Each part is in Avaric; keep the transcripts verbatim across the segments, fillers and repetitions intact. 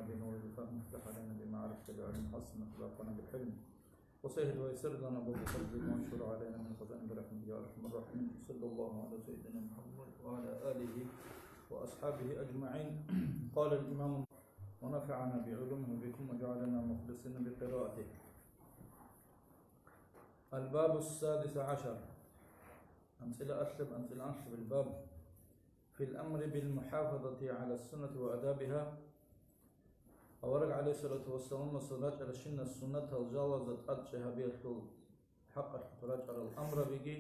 بنور الفهم، افتح علينا بمعرفة العلم، حسن أخلاقنا بالحلم، وسهل ويسر لنا أبواب فضلك، وانشر علينا من خزائن برحمتك يا أرحم الراحمين. صلى الله على سيدنا محمد وعلى آله وأصحابه أجمعين. قال الإمام، ونفعنا بعلومه بكم وجعلنا مخلصين بقراءته. الباب السادس عشر. أنزل أسلب، أنزل أسلب الباب في الأمر بالمحافظة على السنة وآدابها. Авараг гӀалайгьиссалату вассаламас рачӀаращинас суннатал жалазда тӀадчӀей гьабиялъул хӀакъалъулъ рачӀарал амрабиги,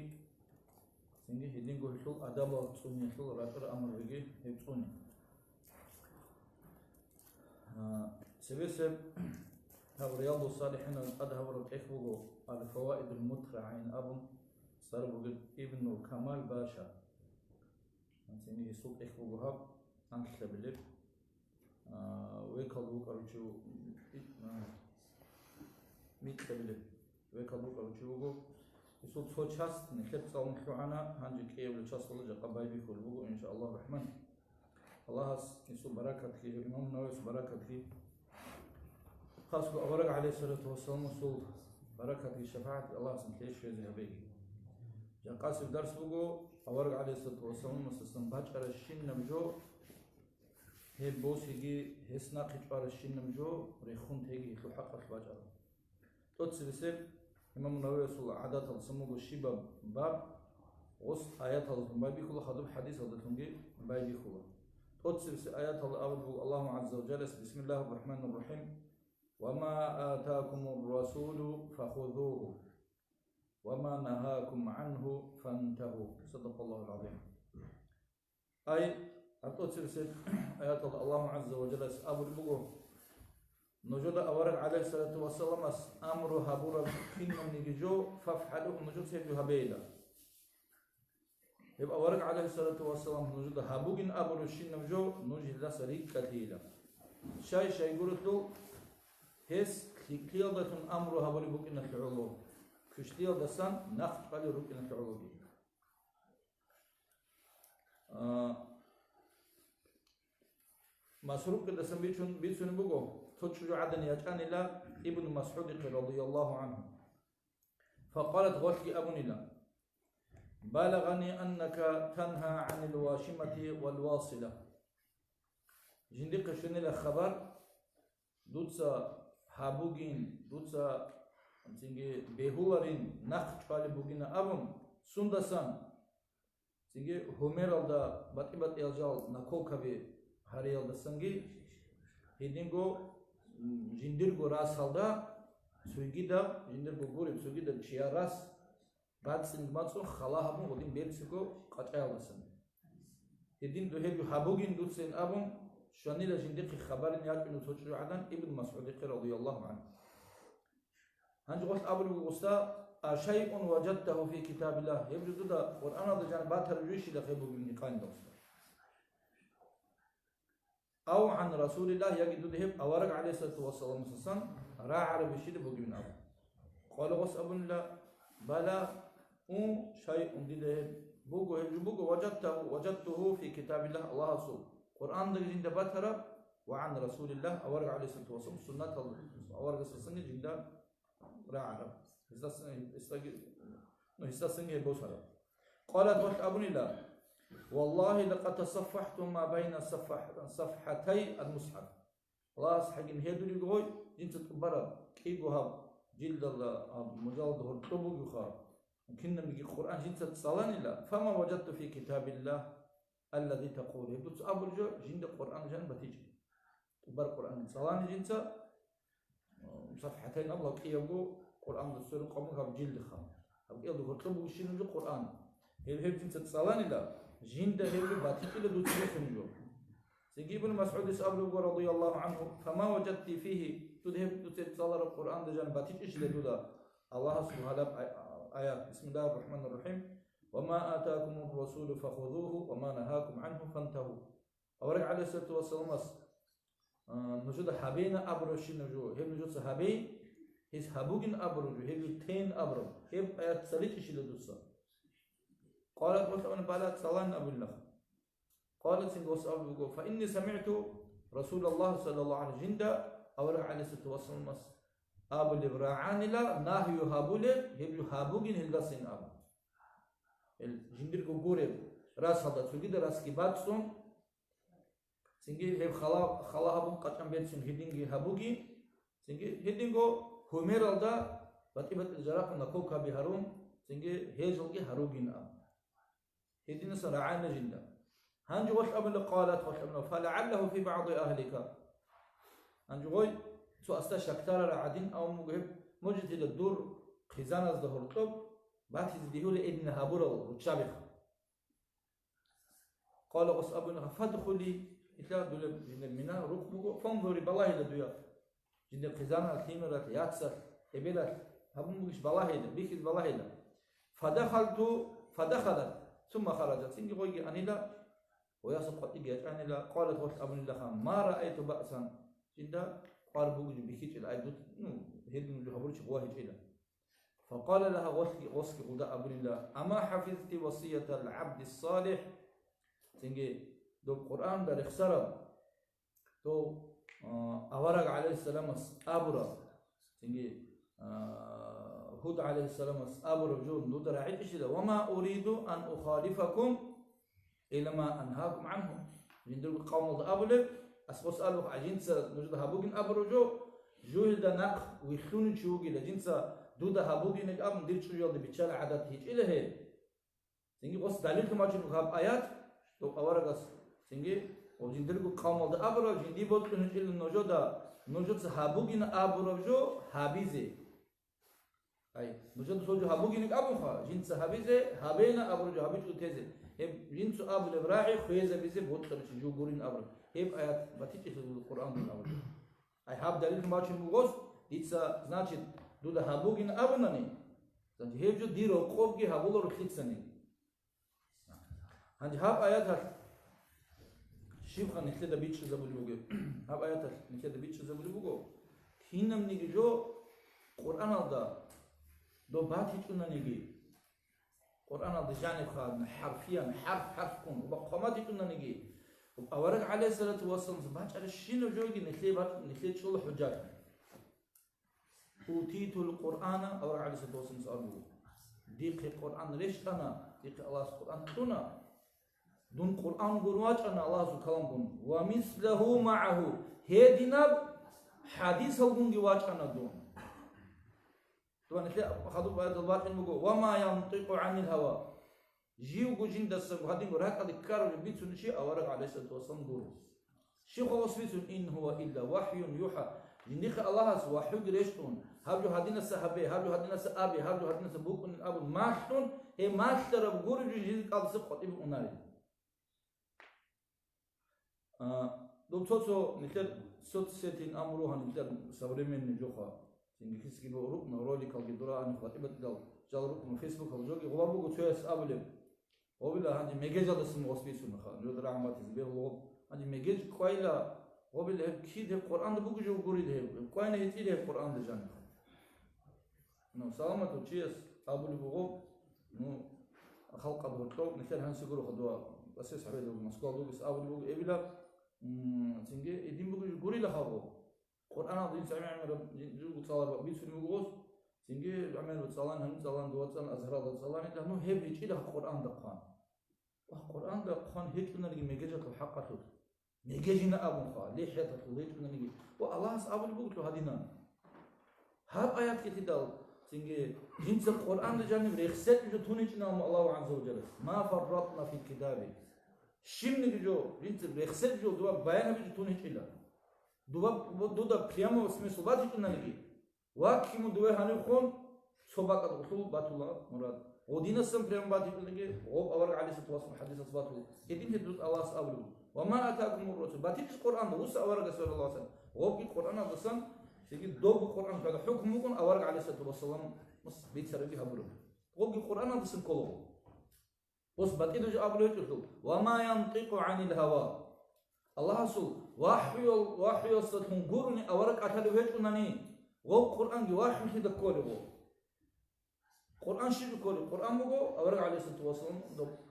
цинги гьединго гьелъул адабал цӀуниялъул рачӀарал амрабиги гьеб цӀуни. А, цебесеб гьаб Риядус-СалихӀинал тӀад гьабураб тӀехь буго, Ал-Фаваидул МутагӀин абун, цӀар бугеб Ибнул Камал баша. Цинги гьесул тӀехь буго гьаб анлъабилеб, а, векал вукӀарав чи ву-, а, микьабилеб. Векал букӀарав чи вуго. Гьесул цо часть нилъер цӀалун лъугӀана, гьанже кӀиабилеб частьалда жакъа байбихьулеб буго, иншааллагьу рахӀман. Аллагьас гьесул баракатги, имам Нававиясул баракатги, хасго авараг гӀалайгьиссалату вассаламасул баракатги шафагӀатги Аллагьас нилъее щвезе гьабеги. Жакъасеб дарс буго, авараг гӀалайгьиссалату вассаламасдасан бачӀаращинаб жо, гьеб босиги, гьес нахъе чӀваращинаб жо рехун теги гьелъул хӀакъалъ бачӀараб. ТӀоцебесеб имам Нававиясул гӀадаталдасан буго щибаб баб, гъос аяталдалъун байбихьула, хадуб хӀадисалдалъунги байбихьула. ТӀоцебесеб аяталда абулеб буго Аллагьу гӀазза ва жаллас: «Бисмиллагьир рахӀманир рахӀим. Ва ма атакумур расулу фахузугьу, ва ма нагьакум гӀангьу фантагьу». Садакъаллагьул гӀазим. Ай, гьаб тӀоцебесеб аяталда Аллагьу гӀазза ва жаллас абулеб буго: «Нужеда авараг гӀалайгьиссалату вассаламас амру гьабураб кинабниги жо, фафгӀалугьу, нужеца гьеб жо гьабейила. Гьеб авараг гӀалайгьиссалату вассаламас нужеда гьабугин абурабщинаб жо нуж гьелдаса рикӀкӀалъейила. Щай-щай гурелъул, гьес лъикӀлъиялдалъун амру гьабулеб букӀиналъе гӀоло, квешлъиялдасан нахъ чӀвалел рукӀиналъе гӀологи». А, Масрукъидасан бицун, бицунеб буго, цо чӀужугӀадан ячӀанила Ибн МасгӀудихъе, радияллагьу гӀангьу. Факъалат, гъолъги абунила: «Балагъани аннака тангьа гӀанил вашимати вал васила». Жиндихъе щванила хабар, дуца гьабугин, дуца цинги бегьуларин, нахъ чӀвалеб бугина абун, сундасан? Цинги гьумералда батӀи-батӀиял жал наколкаби гьариялдасанги, гьединго, м, жиндирго расалда цогидаб, жиндирго гуреб цогидаб чияр рас бацӀцӀин-бацӀцӀун хала гьабун гъодин берцинго къачӀаялдасан. Гьедин дугьеб гьабугин дуцин абун, щванила жиндихъе хабарин ячӀунев цо чӀужугӀадан Ибн МасгӀудихъе, радияллагьу гӀангьу. Гьанже гъолъ абулеб буго гъосда: «Ашайъун важадтагьу фи китабиллагь?» Гьеб жо дуда Къуръаналда жан батараб жойищила гьеб бугеб гьикъанила гъосда. «Ав гӀан Расулиллагь», яги дуда гьеб авараг гӀалайгьиссалату вассаламасдасан рагӀарабищила бугебин абун. Къала гъос абунила: «Бала, у, шайъун, дида гьеб буго, гьеб жо буго, важадтагьу, важадтугьу фи китабиллагь, Аллагьасул Къуръандаги жинда батараб, ва гӀан Расулиллагь, авараг гӀалайгьиссалату вассаламасул суннаталда, аварагасдасанги жинда рагӀараб». Гьесдасан, гьесдаги, ну, гьесдасанги гьеб босараб. Къалат, гъолъ абунила: «Валлагьи, лакъад тасаффахӀту ма байна саф-, сафхӀатай ал-мусхӀаф». Аллагьас гьагин гьедулеб гъой, жинца тӀубараб кӀиго гьаб жилдалда, гьаб мужалда гьоркьоб бугеха, кинабниги Къуръан жинца цӀаланила, «фама важадту фи китабиллагь аллази такъул». Гьеб дуца абулеб жо жинда Къуръан жан батичӀеб. ТӀубар Къуръан цӀалани жинца, м, сафхӀатайин абула кӀиябго Къуръан дуца сверун къабул гьаб жилдиха. Гьаб кӀиялда гьоркьоб бугищинаб жо Къуръан. Гьеб, гьеб жинца цӀаланила, жинда гьеб жо батичӀила дуца бихьун жо. Цинги Ибн МасгӀудис абулеб буго, радияллагьу гӀангьу: «Фама важадти фигьи», дуда гьеб дуца цӀалараб Къуръанда жан батичӀищила дуда Аллагьасул гьалаб ай-, аят: «Бисмиллагьир рахӀманир рахӀим. Ва ма атакумур расулу фахузугьу, ва ма нагьакум гӀангьу фантагьу». Авараг гӀалайгьиссалату вассаламас, а, нужеда гьабейин абурабщинаб жо, гьеб нужеца гьабей, гьес гьабугин абураб жо, гьеб жо тейин абураб, гьеб аят цӀаличӀищила дуца? Къала, гъолъ абуна, бала, цӀаланин абулилаха. Къала, цинги гъос абулеб буго: «Фа инни самигӀту Расулаллагь саллаллагьу гӀалайгьи, жинда авараг гӀалайгьиссалату вассаламас абулеб рагӀанила, нагью гьабулеб, гьеб жо гьабугин гьелдасин абун. Гьел жиндирго гуреб расалда цогидал расги бацӀцӀун, цинги гьеб хала, хала гьабун къачӀан берцин гьединги гьабугин, цинги гьединго гьумералда батӀи-батӀил жарахъ наколкаби гьарун, цинги гьел жалги гьаругин абун. Гьединасан рагӀана жинда. Гьанже гъолъ абуна, къалат, гъолъ абуна, «ФалагӀаллагьу фи багӀди агьлика». Гьанже гъой цо асда щакдарараб гӀадин абун буго гьеб, мужитила дур хъизаназда гьоркьоб батизе бегьула гьедина гьабурал руччабиха. Къала, гъос абуна, «Фадхули», ила дулеб жиндир мина рукъ буго, «фанзури», балагьила дуя. Жиндир хъизаналъ, лъимералъ, яцалъ, эбелалъ гьабун бугищ балагьила, бихьиз балагьила. Фадахалту, фадахалат, сумма хараджат, цинги гъойги анила, гъоясул къватӀиги ячӀанила, къалат, гъолъ абунилаха, ма раайту баъсан, жинда къвар бугищ бихьичӀила, ай дут, ну, гьедин жо гьабурчи гъуа гьечӀила. Факъала лагьа, гъолъги, гъосги гъуда абунила, ама хӀафизти васиятал гӀабдис салихӀ, цинги доб Къуръанда рехсараб, дов, а, авараг гӀалайгьиссаламас абураб, цинги, а, Гьуд гӀалайгьиссаламас абураб жо дуда рагӀичӀищила, «Ва ма уриду ан ухалифакум ила ма ангьакум гӀангьу». Жиндирго къавмалда абулеб, асхъос абухъ, а жинца нужеда гьабугин абураб жо, жугьилда нахъ вихьунин чи вугила, жинца дуда гьабугинеги абун, дир чӀужуялда биччала гӀадат гьечӀила гьеб. Цинги гъос далиллъун бачун гьаб аят, дов аварагас цинги, ва жиндирго къавмалда абураб, жинди бокьун гьечӀила нужеда, нужеца гьабугин абураб жо гьабизе. Ай, нужеда цо жо гьабугинеги абунха, жинца гьабизе, гьабейна абураб жо гьабичӀого тезе. Гьеб жинцу абулеб рагӀи хвезабизе бокьарав чи жо гурин абураб. Гьеб аят батичӀелъул Къуръан гурин абураб. Ай, гьаб далил бачун бугос, дица, значит, дуда гьабугин абунани, значит, гьеб жо дир рокъобги гьабуларо лъицаниги. Гьанже гьаб аяталъ щибха нилъеда бичӀчӀизабулеб бугеб? Гьаб аяталъ нилъеда бичӀчӀизабулеб буго, кинабниги жо Къуръаналда доб батичӀунаниги, Къуръаналда жанибха хӀарфиян, хӀарф-хӀарфккун ва хъван батичӀунаниги, авараг гӀалайгьиссалату вассаламас бачӀарабщинаб жоги нилъее бачӀ-, нилъее чӀола хӀужат. «Утитул Къуръана», авараг гӀалайгьиссалату вассаламас абун буго, «Дихъе Къуръан рещтӀана, дихъе Аллагьас Къуръан кьуна, дун Къуръан гун вачӀана, Аллагьасул калам гун, ва мислагьу магӀагьу, гьединаб хӀадисалгунги вачӀана дун». Дова нилъе хадуб аятал бачӀун буго, «Ва ма янтикъу гӀанил гьава». Живго жиндаса гьадинго ракӀалде ккараб бицунев чи авараг гӀалайгьиссалату вассалам гуро. Щибха гъос бицун, «Ин гьува илла вахӀюн юхӀа». Жиндихъе Аллагьас вахӀюги рещтӀун, гьаб жо гьадинаса гьабе, гьаб жо гьадинаса абе, гьаб жо гьадинаса букӀунин абун малъун, гьеб малъараб гуреб жо жиндир кӀалдиса къватӀибе унарин. А, доб цо-цо нилъер соцсетин амру гьанилъер современный жоха. Цинги кисги бо рукъна роликалги дураани хватӀибатидал жал рукъна фейсбукал жоги гъуба буго цояс абулеб. Гъобила гьанже мегежалдасан гъос бицунаха, жодара гӀаматизе бегьулгъоб. Гьанже мегеж кӀвайла, гъобила гьеб кид гьеб Къуръанда буго жо гурил гьеб, гьеб кӀвайна гьитӀил гьеб Къуръанда жаниха. Ну, саламатав чияс абулеб буго, ну, халкъаб гьоркьоб, нилъер гьанси гуро хадуа, асес гьабилеб Москвалда вугес абулеб буго, эбила, м, цинги, гьедин буго, гурила хабу. Къуръаналда жинца гӀемер-гӀемераб жи-, жиндирго цӀаларбаб бицунеб буго гъос, цинги гӀемераб цӀалан, гьаниб цӀалан, дова цӀалан, Азгьаралда цӀалан, ну, гьеб гьечӀила Къуръанда хъван. Ва Къуръанда хъван гьечӀунариги мегежалъул хӀакъалъулъ. Мегежина абунха, лихӀяталъул гьечӀунаниги. Ва Аллагьас абулеб буго гьадинан. Гьаб аят ккетидал, цинги, жинца Къуръанда жаниб рехсечӀеб жо туничӀин абун Аллагьу гӀазза ва жаллас. Ма фарратна фил китаби. Щибниги жо, жинца рехсечӀеб жо, дова баян гьабичӀеб жо тун гьечӀила. Дова, дуда прямо смысл батичӀунаниги. Ваккиму дуе гьанивхун, цо бакӀалъулъ батула мурад. Гъодинасан прямо батичӀулеги, гъоб авараг гӀалайгьиссалату вассалам хӀадисалъ батула. Гьедин гьедин Аллагьас абулеб: «Ва ма атакумур расул». БатичӀ Къуръанда, вуса аварагас, саллаллагьу гӀалайгьи ва саллам. Гъобги Къуръаналдасан, цинги добги Къуръан хьвада хӀукму букӀун авараг гӀалайгьиссалату вассалам бицараби гьабураб. Гъобги Къуръаналдасан ккола гъоб. Ус батӀияб жо абулев гьечӀолъул: «Ва ма янтикъу гӀанил гьава». Аллагьасул вахӀюял-, вахӀюялдалъун гурони авараг кӀалъалев гьечӀунани, гъов Къуръанги вахӀюлъида кколев гъов. Къуръан щиб кколев? Къуръан буго авараг гӀалайгьиссалату вассалам,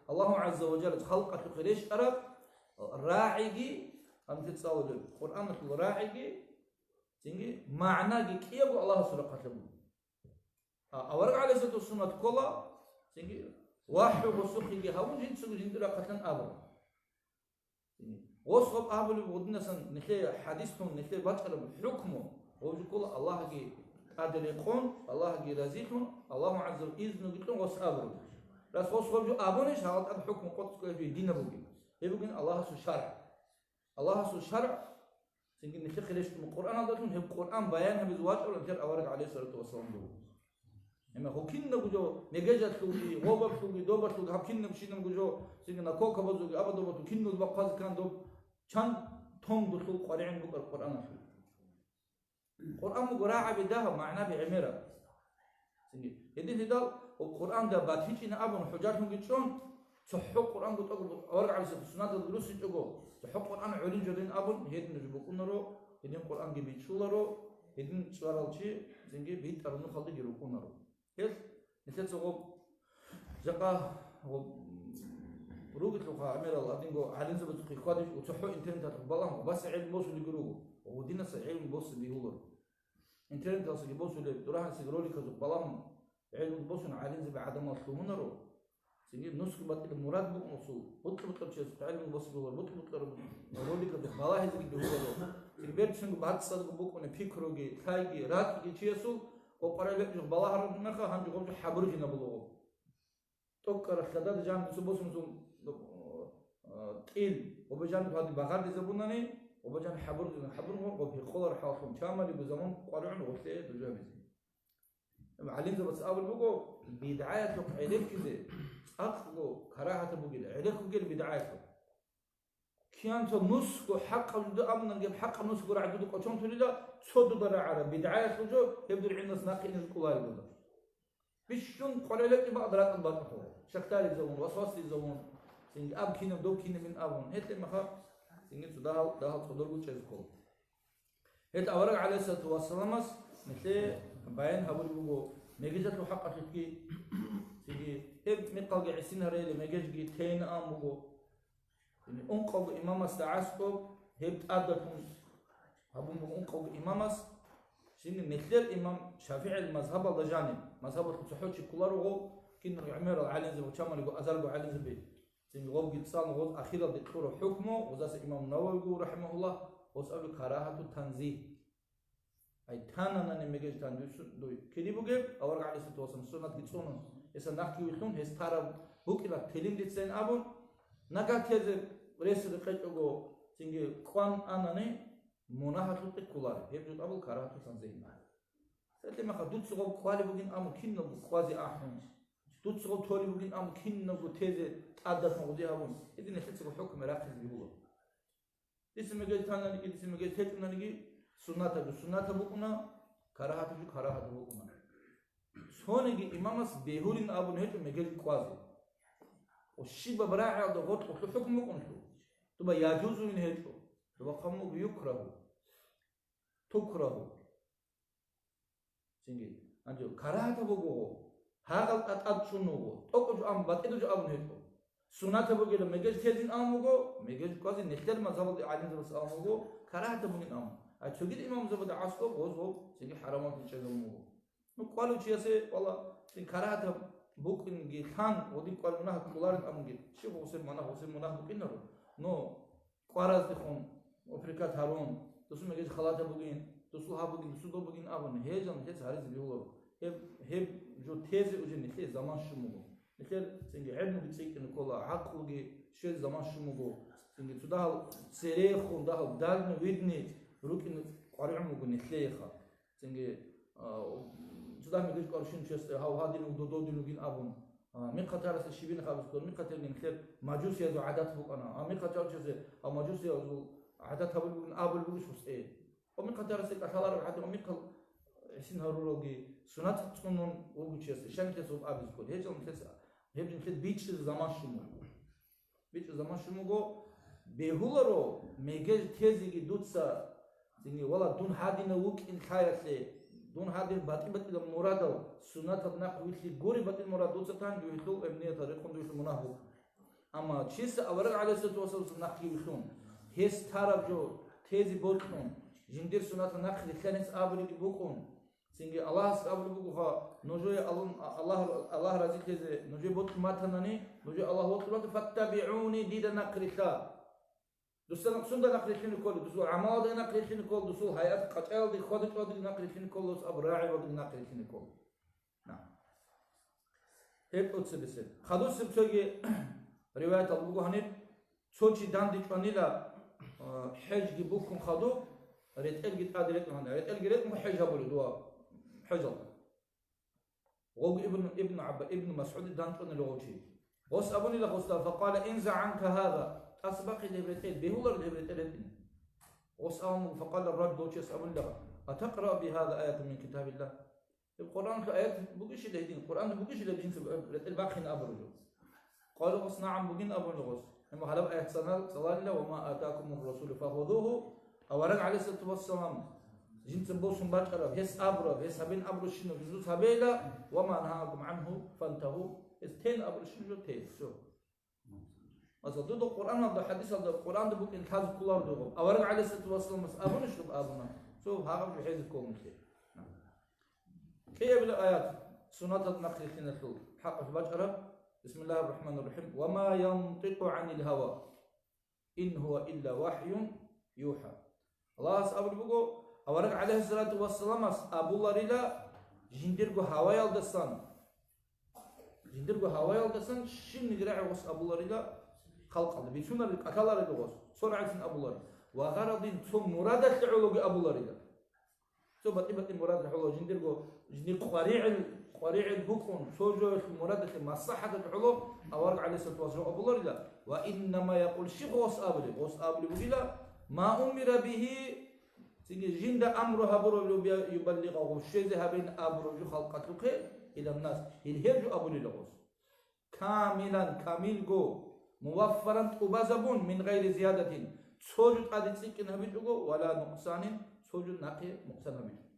Аллагьу гӀазза ва жалла халкъалъухъе рещтӀараб рагӀиги, Гьанже цӀалулеб Къуръаналъул рагӀиги, цинги магӀнаги кӀиябго Аллагьасул рахъалъа буго. А, авараг гӀалайгьиссалату вассаламат ккола, цинги вахӀю гъосухъеги гьавун жинцаго жиндир рахъалъан абура. Гъос гъаб абулеб гъудинасан нилъее хӀадислъун, нилъее бачӀараб хӀукму, гъов жо ккола Аллагьги тӀаде рекъон, Аллагьги разилъун, Аллагьу гӀаззал изнуги кьун гъос абураб. Рас гъос гъов жо абунищ, гьалатӀад хӀукму къотӀ кколеб динаб бугеб. Гьеб бугин Аллагьасул шаргӀ. Аллагьасул шаргӀ, цинги нилъехъе рещтӀун Къуръаналдалъун, гьеб Къуръан баян гьабизе вачӀарав нилъер авараг гӀалайгьиссалату вассалам буго. Гьебмехалъ кинабго жо, мегежалъулги, гъобалъулги, добалъулги, гьаб кинаб щинабго жо, цинги наколкабазулги, абадабазул киналго бахъвазе ккан доб чан тонгулъул къваригӀун букӀар Къуръаналъул. Къуръан буго рагӀаби дагьаб, магӀнаби гӀемераб. Цинги, гьедин гьедал Къуръанда батичӀин абун хӀужалъунги чӀун, цохӀо Къуръанго тӀокӀ авараг гӀалайгьиссалату суннаталда руссинчӀого, цохӀо Къуръан гӀолин жодин абун, гьедин нуж букӀунаро, гьедин Къуръанги бичӀчӀуларо, гьедин чӀварал чи цинги битӀараб нухалдаги рукӀунаро. Гьелъ нилъеца гъоб жакъа гъоб ругелъулха гӀемерал гьадинго гӀалимзабазухъе хьвадичӀого цохӀо интернеталъухъ балагьун, гъобаса гӀелму босулебги руго, гъодинаса гӀелму босе бегьуларо. Интернеталдасаги босулеб, дурагьанасаги роликазухъ балагьун, гӀелму босун гӀалимзаби гӀадамал лъугьунаро. Цинги нусги батӀилеб мурад букӀун гъосул, бутӀа-бутӀараб чиясухъ гӀелму босулеб бугелъул, бутӀа-бутӀараб роликазухъ балагьизеги бегьуларо. Цинги берцинго бацӀцӀадго букӀуна пикруги, лъайги, ракӀги чиясул, къокъараб гьечӀого балагьараб мехалъ гьанже гъоб жо хӀабургьинабулаго. ТӀокӀкӀаралъадада жаниб цо босун цо, а, кьил, гъоба жаниб гьадин багъардизабунани, гъоба жаниб хӀабургьун, хӀабургьун, гъоб гьекъолар хӀаллъун, чамалиго заман къваригӀун гъолъе дужабизе. ГӀалимзабаца абулеб буго, бидгӀаялъухъ гӀенеккизе цӀакъго карагьатаб бугел, гӀенеккугел бидгӀаялъухъ. КигӀан цо нусго хӀакъаб жо абунани, гьеб хӀакъаб нусго рагӀи дуда кӀочон тулила, цо дуда рагӀараб бидгӀаялъул жо, гьеб дур гӀилмас нахъе инез кӀолареб дуда. Бищун къваригӀел гьечӀеб бакӀалда ракӀалде батӀулъула, шахтаризавун, васвасизавун, цинги аб кинаб, доб кинабин абун. Гьелъе мехалъ цинги цо дагьал, дагьал цӀодорго чӀезе ккола. Гьел авараг гӀалайгьиссалату вассаламас нилъее баян гьабулеб буго мегежалъул хӀакъалъулъги, цинги гьеб мекъалги гӀисин гьарейилан мегежги тейин ан буго. Яни ункъавго имамасда аскӀоб гьеб тӀадалъун гьабун буго ункъавго имамас, цинги нилъер имам ШафигӀил мазгьабалда жаниб, мазгьабалъул цохӀо чи кколаро гъов, киналго гӀемерал гӀалимзаби чамалиго азарго гӀалимзаби. Цинги гъобги цӀалун гъоз ахиралде кьураб хӀукму, гъозаса имам Нававиго, рахӀимагьуллагь, гъос абулеб карагьату танзигь. Ай, тананани мегеж тан дуй су-, дуй кири бугеб, авараг гӀалайгьиссалату вассалам суннатги цӀунун, гьесда нахъги вилълъун, гьес тараб букӀина телин дицайин абун, нагагь тезе рес рекъечӀого, цинги кӀван анани, мунагьалъукье кколаро, гьеб жо абул карагьату танзигь. Гьелъе мехалъ дуца гъоб кӀвалеб бугин абун кинабго кӀвазе ахӀун. Дуца гъоб толеб бугин абун кинабго тезе тӀадалъун гъузе гьабун. Гьедин нилъецаго хӀукму рахъизе бегьула. Дица мегеж тананиги, дица мегеж течӀунаниги, суннатаб жо суннатаб букӀуна, карагьатаб жо карагьатаб букӀуна. Цониги имамас бегьулин абун гьечӀо мегеж кӀвазе. Ва щибаб рагӀиялда гъоркьулъул хӀукму букӀунлъул? Дуба яжузуин гьечӀо, дуба хъамуг юкрагьу, тукрагьу. Цинги, гьанже карагьатаб буго гъо, гьагъал тӀатӀад чӀун вуго, тӀокӀаб жо абун, батӀияб жо абун гьечӀо. Суннатаб бугила мегеж тезин абун буго, мегеж кӀвазин нилъер мазгьабалда гӀалимзабаз абун буго, карагьатаб бугин абун. А цогидал имамзабазда аскӀоб гъоз гъоб цинги хӀарамалъун чӀезабун буго. Ну, кӀвалев чиясе, валла, цин карагьатаб букӀинги лъан, гъодин кӀвал мунагь кколарин абунги, щиб гъосеб мунагь, гъосеб мунагь букӀинаро. Но кӀвараздехун упрекать гьарун, дусул мегеж халатаб бугин, дусул гьаб бугин, дусул доб бугин абун, гьел жан нилъеца гьаризе бегьуларо. Гьеб, гьеб жо тезе уже нилъее заман щун буго. Нилъер цинги гӀелмуги цӀикӀкӀине ккола, гӀакълуги щвезе заман щун буго. Цинги цо дагьал церехун, дагьал дальновидный рукӀине къваригӀун буго нилъееха. Цинги, а, цо дагь мегеж кӀварщин чиясда гьав гьадин вуго, додин вугин абун. А, михъатарасда щибин хабиз ккола, михъатарги нилъер мажусиязул гӀадат букӀана. А михъатарчиясе гьав мажусиязул гӀадат гьабулеб бугин абулеб бугищ гъосие? Ва михъатарасда кӀалъалареб гӀадин, ва михъал гӀисин гьаруралги сунат цӀунун вугев чиясда щай нилъеца гьеб абизе ккола? ГьечӀо нилъеца, гьеб нилъер бичӀчӀизе заман щун буго. БичӀчӀизе заман щун буго, бегьуларо, мегеж тезеги дуца, цинги, валла, дун гьадинав вукӀин лъаялъе, дун гьадин батӀи-батӀила мурадал, суннатаб нахъ вилълъи гури батӀил мурад дуца тан, дугьелъул гьеб ниятал рекъон дугьелъул мунагь буго. Амма чиясда авараг гӀалайгьиссалату вассаламасул нахъги вилълъун, Гьес тараб жо тезе бокьун, жиндир сунатал нахъ рилълъан гьес абулебги букӀун. Цинги Аллагьас абулеб бугоха, нужее Аллагь, Аллагь, Аллагь разилъезе нужее бокьун батанани, нужее Аллагь вокьун батани, «ФаттабигӀуни», дида нахъ рилълъа. Дусда нахъ сунда нахъ рилълъине ккола, дусул гӀамалалда нахъ рилълъине ккола, дусул гьайат къачӀаялда хьвада-чӀвадаги нахъ рилълъине ккола, дус абу рагӀи валдаги нахъ рилълъине ккола. На. Гьеб тӀоцебесеб. Хадусеб цоги риваятал буго гьаниб, цо чи дандечӀванила, а, хӀежги бухьун хадуб, ретӀелги тӀаде ретӀун гьаниб. РетӀелги ретӀун хӀеж гьабулеб дова хӀежалда. Гъогу Ибн, Ибн ГӀабба-, Ибн МасгӀуди дандчӀванила гъов чи. Гъос абунила гъосда, факъала: «Инза гӀанка гьаза», тӀаса бахъила гьеб ретӀел, бегьуларила гьеб ретӀел ретӀине. Гъос абун, факъала ар-раджул, гъов чияс абунила: «Атакърау бигьаза аятан мин китабиллагь?» Гьеб Къуръаналъул аят бугищила гьедин, Къуръанда бугищила жинца ретӀел бахъин абураб жо? Къала гъос: «НагӀам, бугин», абуна гъос. Гьеб гьалаб аят цӀалал-, цӀалалила: «Ва ма атакумур расулу фахузугьу», авараг, гӀалайгьиссалату вассалам, жинца босун бачӀараб, гьес абураб, гьес гьабин абурабщинаб жиндуца гьабейила, «ва ма нагьагьакум гӀангьу фантагьу», гьес тейин абурабщинаб жо тей, всё. Масала, дуда Къуръаналда, хӀадисалда, Къуръанда букӀин лъазе кколаро дугъаб. Авараг, гӀалайгьиссалату вассаламас, абунищ доб абуна, цо гьагъаб жо хӀезе кколмушлъи. КӀиабилеб аят, сунатал нахъ рилълъиналъул хӀакъалъулъ бачӀараб. Бисмиллагьир рахӀманир рахӀим. «Ва ма янтикъу гӀанил гьава, ин гьува илла вахӀюн юхӀа». Аллагьас абулеб буго, авараг, гӀалайгьиссалату вассаламас, абуларила жиндирго гьаваялдасан, жиндирго гьаваялдасан щибниги рагӀи гъос абуларила халкъалда, бицунарел кӀалъаларел гъос, цо рагӀицин абуларила, ва гъарадин, цо мурадалъе гӀологи абуларила. Цо батӀи-батӀи мурадалъе гӀоло жиндирго, жиндир къваригӀел, къваригӀел букӀун, цо жоялъул мурадалъе, маслахӀаталъе гӀоло авараг, гӀалайгьиссалату вассалам, абуларила, ва иннама якъул, щиб гъос абулеб, гъос абулеб бугила, ма умира бигьи, цинги жинда амру гьабураб, юбаллигъагьу, щвезе гьабин абураб жо халкъалъухъе, иланнас, гьел гьеб жо абулила гъос. Камилан, камилго, муваффаран, тӀубазабун, мин гъайри зиядатин, цо жо тӀаде цӀикӀкӀин гьабичӀого, ва ла нукъсанин, цо жо нахъе нукъсан гьабичӀого.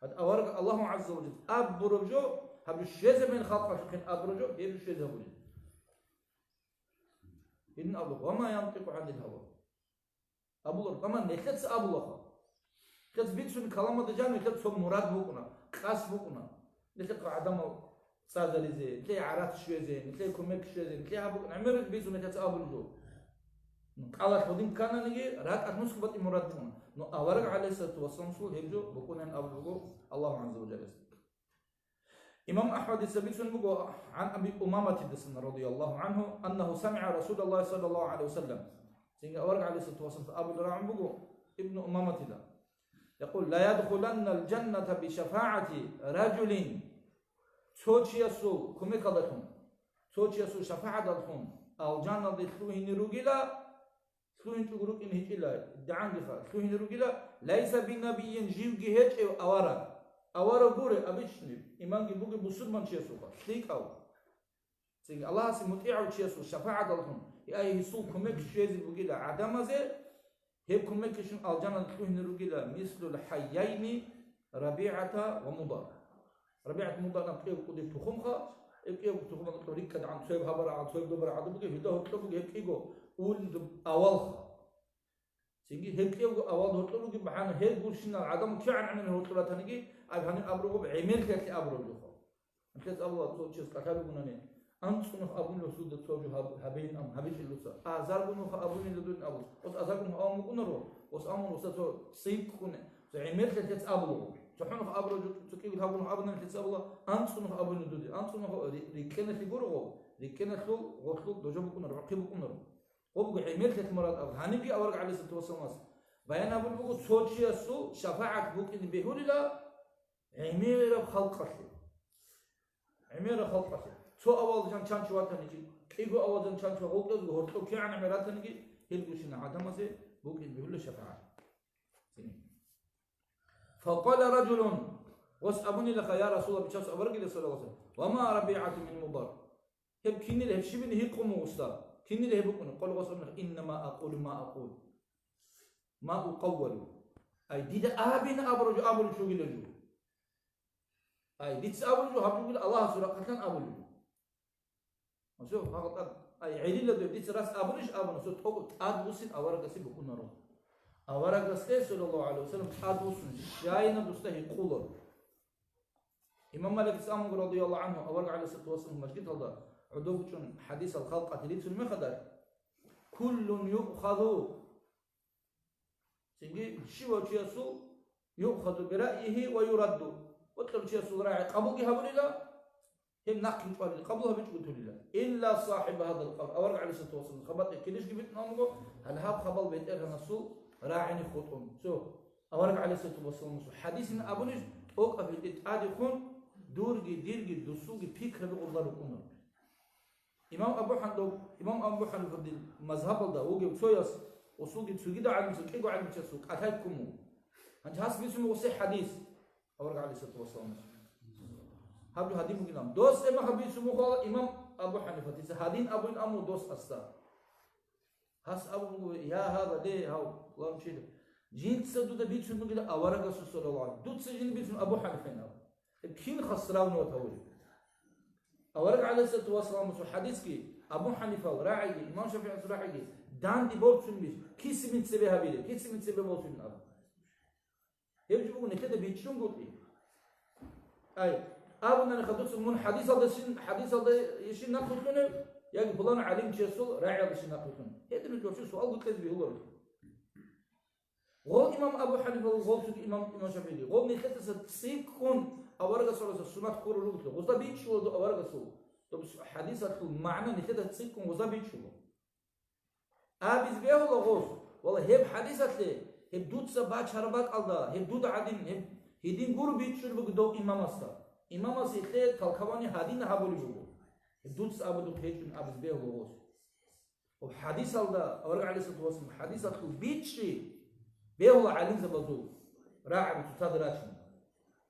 Гьад авараг Аллагьу гӀазза ва жалла абураб жо, гьаб жо щвезабин халкъалъухъин абураб жо, гьеб жо щвезе гьабулин. Гьедин абула, ва ма янтикъу гӀанил гьава. Абулар, амма нилъеца абулаха. Нилъеца бицун каламалда жан нилъер цо мурад букӀуна, къасд букӀуна. Нилъехъа гӀадамал цӀадализе, нилъее гӀарац щвезе, нилъее кумек щвезе, нилъее гьаб букӀуна. ГӀемер бицун нилъеца абулеб жо. Ну, кӀалалъ гьудин ккананиги, ракӀалъ нусго батӀи мурад букӀуна. Но авараг, гӀалайгьиссалату вассаламасул, гьеб жо букӀунин абулеб буго Аллагьу гӀазза ва жаллас. Имам АхӀмадица бицун буго, гӀан Аби Умаматидасан, радияллагьу гӀангьу, аннагьу самигӀа Расулаллагь саллаллагьу гӀалайгьи ва саллам. Цинги авараг, гӀалайгьиссалату вассалам, абулеб рагӀун буго Ибну Умаматида. Якъул, ла ядхуланнал жанната бишафагӀати ражулин. Цо чиясул кумекалдалъун, цо чиясул шафагӀаталдалъун алжаналде лъугьине ругила, лъугьинчӀого рукӀине гьечӀила, дагӀангиха, лъугьине ругила, лайса бинабийин, живги гьечӀев авараг. Авараг гуре, обычный, иманги бугеб бусурманчиясулха, лъикӀав. Цинги Аллагьасе мутӀигӀав чиясул шафагӀаталдалъун, я гьесул кумек щвезе бугила гӀадамазе, гьеб кумекалъун алжаналде лъугьине ругила, мислул хӀайяйни РабигӀата ва Мудар. РабигӀат Мудар аб кӀиябго кӀудияб тухумха, гьеб кӀиябго тухумалда рикӀкӀад гӀан цояб гьабарагӀан, цояб добарагӀан бугеб, гьелда гьоркьоб бугеб гьеб кӀиго уллуб авалха. Цинги гьеб кӀиябго авал гьоркьоб бугеб бахӀана, гьел гурщинал гӀадамал кигӀан гӀемер гьоркьоб ратаниги, аб гьаниб абураб гъоб гӀемерлъиялъе абураб жо. Анлъец абула цо чияс кӀалъалеб бунани, анцӀунухъ абунила суда цо жо гьаб-, гьабейин ам, гьабичӀел дуца. Азаргунухъ абунила дун абу. Ос азаргунухъ абун букӀунаро, ос амун оса цо цӀикӀкӀуне, цо гӀемерлъи лъец абулаго. ЦохӀонухъ абура жо, цо кӀигӀлъабунухъ абунани лъец абула, анцӀунухъ абунила дуде. АнцӀунухъ ри-, рикӀкӀеналъе гурого, рикӀкӀеналъул гъорлъул дожо букӀунаро, рохъи букӀунаро. Гъоб буго гӀемерлъи мурад абу. Гьанибги авараг гӀалайгьиссалату вассаламас баян абулеб буго, цо чиясул шафагӀат букӀине бегьулила, гӀемераб халкъалъе. ГӀемераб халкъалъе. Цо авал жан чанчо ватаниги, кӀиго авал жан чанчо гъоркьазго гьоркьоб кигӀан гӀемер ратаниги, гьел гурщинал гӀадамазе букӀин бегьула шафагӀат. Факъала ражулун, гъос абунилаха, я Расулаллагь, бичасул аварагила, саллаллагьу гӀалайгьи ва саллам, ва ма РабигӀату мин Мудар? Гьеб кинила, гьеб щибин гьикъун буго гъосда? Кинила гьеб букӀуна? Къала гъос абуна, иннама акъулу ма акъул. Ма укъаввалу. Ай, дида абин абураб жо абулев чугила жо. Ай, дица абулев жо, гьаб жо бугила Аллагьасул рахъалъан абулев жо. Масала, гьагъал тӀад Ай, гӀелила дов, дица рас абунищ абуна, цо тӀокӀаб тӀадбуссин аварагасе букӀунаро. Аварагасде, саллаллагьу гӀалайгьи вассалам, тӀадбуссун, щайина дусда гьикъула. Имам Маликица абун буго, радияллагьу гӀангьу, авараг гӀалайгьиссалату вассалам мажгиталда гӀодов чӀун хӀадисал халкъалъе рицун мехалда, «Куллун юъхазу», цинги щивав чиясул, «юъхазу бираъйигьи ва юрадду», бокьарав чиясул рагӀи къабулги гьабулила, гьеб нахъги чӀвалила, къабул гьабичӀого тулила, «илла сахӀиба гьазал къабр», авараг гӀалайгьиссалату вассалам хабатӀе килищги битӀун абун буго, гьале гьаб хабал бетӀергьанасул рагӀине хутӀун. Цо. Авараг гӀалайгьиссалату вассаламасул хӀадисин абунищ, тӀокӀаб гьитӀи тӀадехун, дурги, дирги, дусулги пикраби гъурла рукӀуна. Имам Абу Хьан-, имам Абу Ханифадил мазгьабалда вугев цояс, усулги цогидал гӀалимчиясул, кӀиго гӀалимчиясул кӀалъай ккун вуго. Гьанже гьас бицун буго сихӀ хӀадис, авараг гӀалайгьиссалату вассаламас. Гьаб жо гьадин бугилан. Дос эмаха бицун буго имам Абу Ханифатица, гьадин абуин аму дос аста. Гьас абун буго, я гьава, ле, гьав, лавчила. Жинца дуда бицун бугила аварагасул, саллаллагьу гӀалайгьи. Дуца жин бицун Абу Ханифайин абу. Гьеб кинха сравнивать гьавуреб? Авараг гӀалайгьиссалату вассаламасул хӀадисги, Абу Ханифал рагӀиги, имам ШафигӀил рагӀиги данде борцунебищ, кисимин цебе гьабилеб, кисимин цебе борцунин абу. Гьеб жо буго нилъеда бичӀчӀунгутӀи. Ай, абунаниха дуца мун хӀадисалдашин, хӀадисалдайищин нахъвилълъунев, яги пуланав гӀалимчиясул рагӀиялдашин нахъвилълъунев. Гьедин жо чи суал гьикъизе бегьуларо. Гъов имам Абу Ханифа, гъов цоги имам, имам ШафигӀиги. Гъов нилъедаса цӀикӀкӀун аварагасул сунат ккурал ругелъул, гъозда бичӀчӀула дов аварагасул. Доб хӀадисалъул магӀна нилъеда цӀикӀкӀун гъозда бичӀчӀула. Абиз бегьула гъоз, вала, гьеб хӀадисалъе, гьеб дуца бачараб бакӀалда, гьеб дуда гӀадин, гьеб гьедин гуро бичӀчӀулеб буго дов имамасда. Имамас гьелъе толкование гьадин гьабулеб буго. Гьеб дуца абулеб гьечӀун абиз бегьула гъоз. Гьеб хӀадисалда, авараг гӀалайгьиссалату вассалам, хӀадисалъул бичӀчӀи бегьула гӀалимзабазул рагӀаби цоцазда рачун.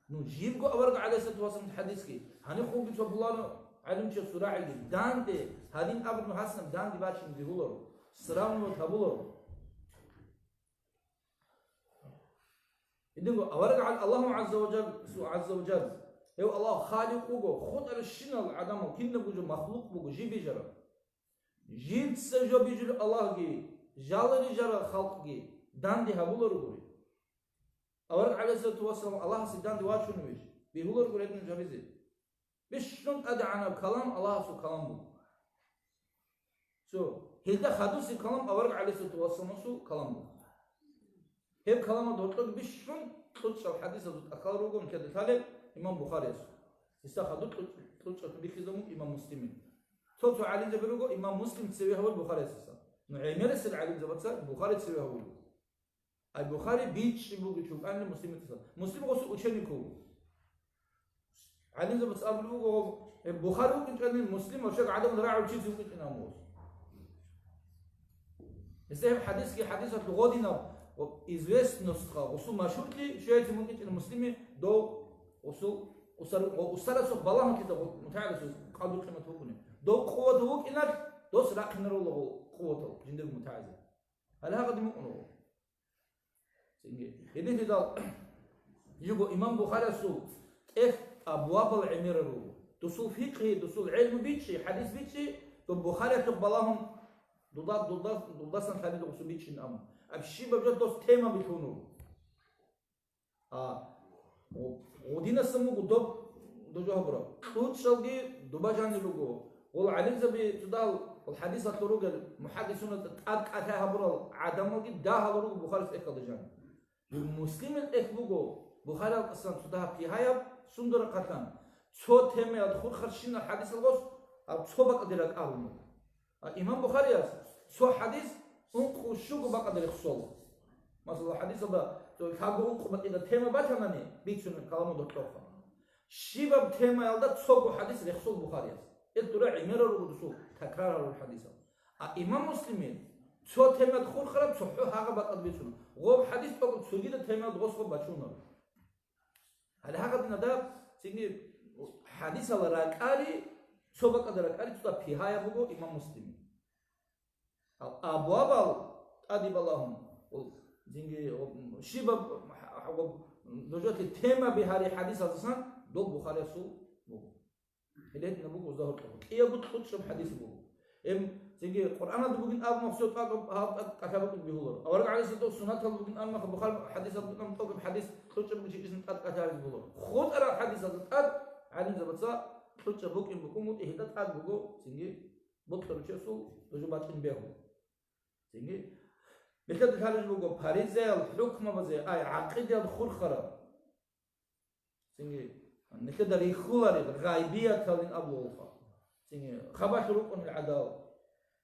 Ну, жибго авараг гӀалайгьиссалату вассаламасул хӀадисги, гьаниб хъулги цо пуланав гӀалимчиясул рагӀиги, данде, гьадин абун гьасинаб данде бачине бегьуларо, сравнивать гьабуларо. Гьединго авараг гӀал-, Аллагьу гӀазза ва жалл-, су-, гӀазза ва жалл, гьев Аллагь Халикъ вуго, хутӀаращинал гӀадамал, кинабго жо махлукъ буго, жиб бижараб. Жинца жо бижулев Аллагьги, жал рижарал халкъги данде гьабуларогури. Авараг гӀалайгьиссалату вассалам Аллагьасе данде вачуневищ? Бегьуларго гьедин жабизе. Бищун тӀадегӀанаб калам Аллагьасул калам буго. Цо, гьелда хадусеб калам авараг гӀалайгьиссалату вассаламасул калам буго. Гьеб каламалда гьоркьоб бищун кьучӀаб хӀадисазул тӀахьал руго нилъеда лъалеб имам Бухариясул. Гьесда хадуб кьучӀ-, кьучӀаб бихьизабун имам Муслимил. Цо-цо гӀалимзаби руго имам Муслим цеве гьавул Бухариясдасан. Ну, гӀемерисел гӀалимзабаца Бухари цеве гьавулев. Ай Бухари бичӀчӀи буго чукӀанни Муслимидасан. Муслим гъосул ученик вуго. ГӀалимзабаца абулеб буго, гьеб Бухари вукӀинчӀани Муслим ва щай гӀадамал рагӀул чизи вукӀинчӀин абун гъос. Гьесда гьеб хӀадисги хӀадисалъул гъодинаб ва известностьха гъосул машгьурлъи щвейтин вукӀинчӀин Муслиме дов гъосул усар-, ва усарасухъ балагьун кида гъо-, мутагӀиласул къадру-къимат вукӀунеб. Дов къуват вукӀиналъ, дос рахъинаро лагъо къуватал жиндирго мутагӀилзаби. Гьале гьагъадин вукӀун вуго. Цинги, гьединлъидал жиго имам Бухариясул тӀехь абвабал гӀемерал руго. Дусул фикъгьи, дусул гӀелму бичӀчӀи, хӀадис бичӀчӀи, доб Бухариялъухъ балагьун, дуда, дуда, дудасан лъабидал гъусу бичӀчӀин абун. Аб щибаб жо дос тема билъун вуго. А, гъу-, гъудинасан буго доб дужо гьабураб. КьучӀалги дуба жанир руго. Гъол гӀалимзаби цудал, гъол хӀадисалъул ругел мухӀаддисуна тӀад кӀалъай гьабурал гӀадамалги дагьал руго Бухарис тӀехьалда жанир. Муслимил тӀехь буго, Бухариял тӀасан цо дагьаб кигьаяб, сундура хъалъан, цо темаялда хурхарщинал хӀадисал гъос, гьаб цо бакӀалде ракӀ гьабун буго. А имам Бухарияс цо хӀадис ункъо щуго бакӀалде рехсола. Масала, хӀадисалда цо лъабго-ункъо бакӀалда тема батанани, бицунеб каламалда кьоха. Щибаб темаялда цого хӀадис рехсол Бухарияс. Ил дура гӀемерал руго дусул такрарарал хӀадисал. А имам Муслимил цо темаялда хурхараб цохӀо гьагъаб бакӀалда бицуна. Гъоб хӀадис тӀокӀаб цогидаб темаялда гъос гъоб бачунаро. Гьале гьагъадин гьадаб цинги хӀадисал ракӀари, цо бакӀалда ракӀари цо пигьаяб буго имам Муслимил. Гьал абвабал тӀаде балагьун, гьал цинги щибаб нужетлъи тема бигьари хӀадисаздасан дол Бухариясул буго. Гьеле гьединаб буго гъозда гьоркьоб. КӀиябго кьучӀаб хӀадис буго. Эм, цинги Къуръаналда бугин абун махсуд тӀад, гьаб тӀад кӀалъа букӀин бигьуларо. Авараг гӀалайгьиссалату вассалам суннатал бугин абун махсуд Бухари хадисал букӀин тӀокӀаб хадис лъучӀаб чи ишин тӀад кӀалъа гьабиз бугьуларо. ХутӀарал хадисалда тӀад гӀалимзабаца лъучӀаб букӀин букӀун бутӀи гьитӀа тӀад буго, цинги бокьарав чиясул дужо бачӀин бегьу. Цинги нилъеда лъалеб буго паризаял хӀукмабазе, ай, гӀакъидаялда хурхараб. Цинги нилъеда рихьуларел гъайбияталин абулаха. Цинги хабалъ рукӀунел гӀадал.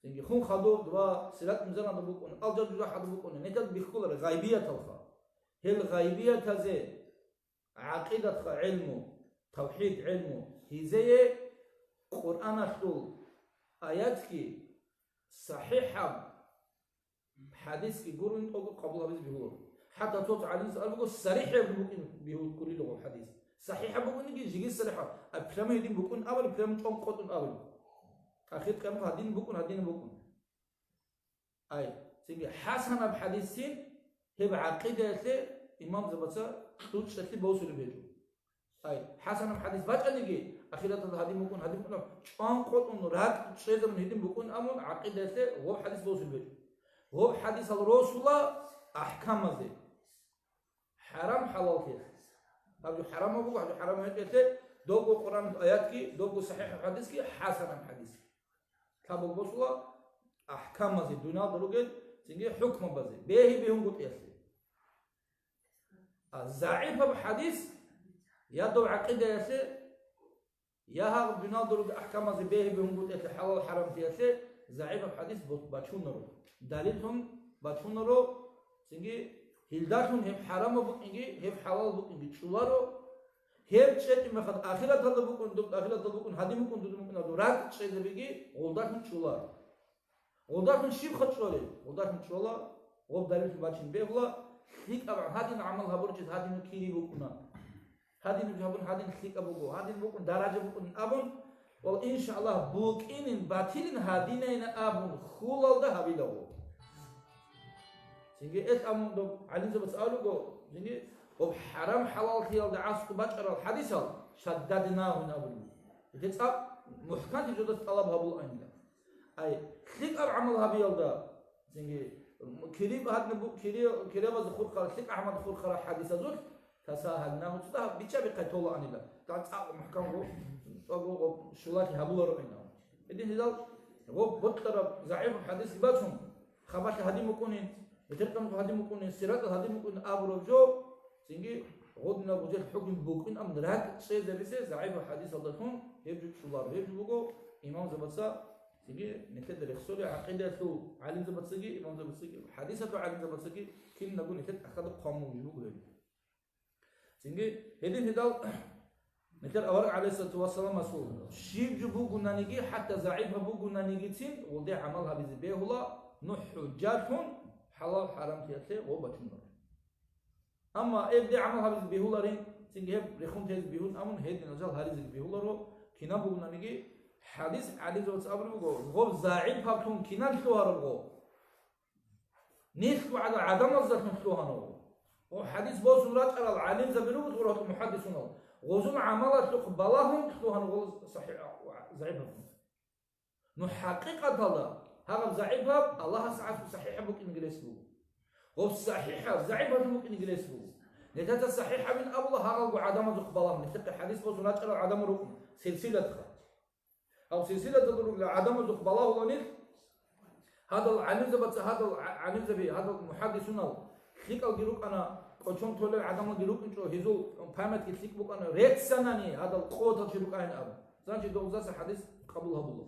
Цинги хун хадуб ва сират мизаналда букӀун, алжан жужахӀалда букӀун, нилъеда бихьуларел гъайбияталха. Гьел гъайбиятазе гӀакъидатха гӀелму, тавхӀид гӀелму гьизее Къуръаналъул аятги, сахӀихӀаб хадисги гурони тӀокӀаб къабул гьабизе бигьуларо. ХӀатта цо-цо гӀалимзабаз абун буго, сарихӀаб букӀин бигьуларо гьеб хадис. СахӀихӀаб букӀинги жиги сарихӀаб, а прямо гьедин букӀун абуни, прямо чӀван къотӀун абуни. Ахир къиямат гьадин букӀун, гьадин букӀун. Ай, цинги хӀасанаб хадисин гьеб гӀакъидаялъе имамзабаца лъучӀалъи босулеб гьечӀо. Ай, хӀасанаб хадис бачӀаниги, ахираталда гьадин букӀун, гьадин букӀун, чӀван къотӀун, ракӀ чӀезабун гьедин букӀун абун, гӀакъидаялъе гъоб хадис босулеб гьечӀо. Гъоб хадисал росула ахӀкамазе, хӀарам-хӀалаллъи. Гьаб жо хӀарамаб буго, гьаб жо хӀарамаб гьечӀелъе, добго Къуръан аятги, добго сахӀихӀ хадисги, хӀасанаб хадис. Лъабаб босула ахӀкамазе, дуниялда ругел цинги хӀукмабазе, бегьи-бегьунгутӀиялъе. А загӀипаб хадис я дов гӀакъидаялъе, я гьаб дуниялда ругел ахӀкамазе, бегьи-бегьунгутӀиялъе, хӀалал-хӀарамлъиялъе загӀипаб хадис бо-, бачунаро, далиллъун бачунаро, цинги гьелдалъун гьеб хӀарамаб букӀинги, гьеб хӀалал букӀинги чӀоларо, гьеб чӀечӀеб мехалда ахираталда букӀун, доб ахираталда букӀун, гьадин букӀун, дудун букӀун абун ракӀ чӀезабиги гъолдалъун чӀоларо. Гъолдалъун щибха чӀолеб? Гъолдалъун чӀола, гъоб далиллъун бачин бегьула, лъикӀаб гьадин гӀамал гьабурав чияс гьадинаб кири букӀуна. Гьадинаб жо гьабун, гьадин лъикӀаб буго, гьадин букӀун, даража букӀун абун, ва, иншааллагь, букӀинин, батилин гьадинайин абун, хьулалда гьабилаго. Цинги эл амун доб гӀалимзабаца абулеб буго, цинги гъоб хӀарам-хӀалаллъиялда аскӀоб бачӀарал хадисал шаддаднагьун абулеб буго. Гьеб цӀакъ мухӀканлъи жодаз тӀалаб гьабулаанила. Ай, лъикӀаб гӀамал гьабиялда, цинги, м, кири гьадин бу-, кири-, кирабазда хурхарал, лъикӀаб гӀамалда хурхарал хадисазулъ тасагьалнагьу, цо дагь бичӀчӀаби хъайтола анила, дагь цӀакъ мухӀкан гъо-, цӀакъ гъо-, гъо-, щулалъи гьабуларо гӀинав. Гьедин гьелал гъо-, бокьараб загӀипаб хадис бачун, хабалъи гьадин букӀунин, бетӀеркъанго гьадин букӀунин, сиратал гьадин букӀунин абураб жо, цинги гъодинаб гъозел хӀукму букӀин, амма ракӀ чӀезабизе загӀипаб хадисалдалъун гьеб жо чӀоларо. Гьеб жо буго имамзабаца, цинги нилъеда рехсолеб гӀакъидаялъул гӀалимзабацаги, имамзабацаги, хадисалъул гӀалимзабацаги кинабго нилъер тӀахьазда хъван буго гьеб. Цинги гьедин гьедал нилъер авараг гӀалайгьиссалату вассаламасул щиб жо бугунаниги, хӀатта загӀипаб бугунанигицин, гъолде гӀамал гьабизе бегьула, ну хӀужжалъун хӀалал-хӀарамлъиялъе гъо бачунар. Амма гьебде гӀамал гьабизе бегьуларин, цинги гьеб рехун тезе бегьун абун, гьединал жал гьаризеги бегьуларо, кинаб бугунаниги, хадис гӀалимзабаца абулеб буго, гъоб загӀипаблъун кинан лъугьараб гъо? Нилъ гӀадамаздалъун лъугьана гъо. Гъо хадис босун рачӀарал гӀалимзаби руго гъуралъ мухӀаддисунал. Гъозул гӀамалалъухъ балагьун лъугьана гъо сахӀи-, загӀипаблъун. Ну, хӀакъикъаталда, гьаб загӀипаб Аллагьас гӀаслу сахӀихӀаб букӀинги рес буго. Гъоб сахӀихӀаб загӀипаб букӀинги рес буго. Нилъеца сахӀихӀабин абула гьабалго гӀадамазухъ балагьун, нилъехъе хадис босун рачӀарал гӀадамал рукӀун, силсилатха. Гьаб силсилаталда ругел гӀадамазухъ балагьула нилъ, гьадал гӀалимзабаца, гьадал гӀа-, гӀалимзаби, гьадал мухӀаддисунал лъикӀалги рукӀана, кӀочон толел гӀадамалги рукӀинчӀо, гьезул памятги лъикӀ букӀана, реццанани гьадал къуватал чи рукӀайин абун. Занчи догъзаса хадис къабул гьабула.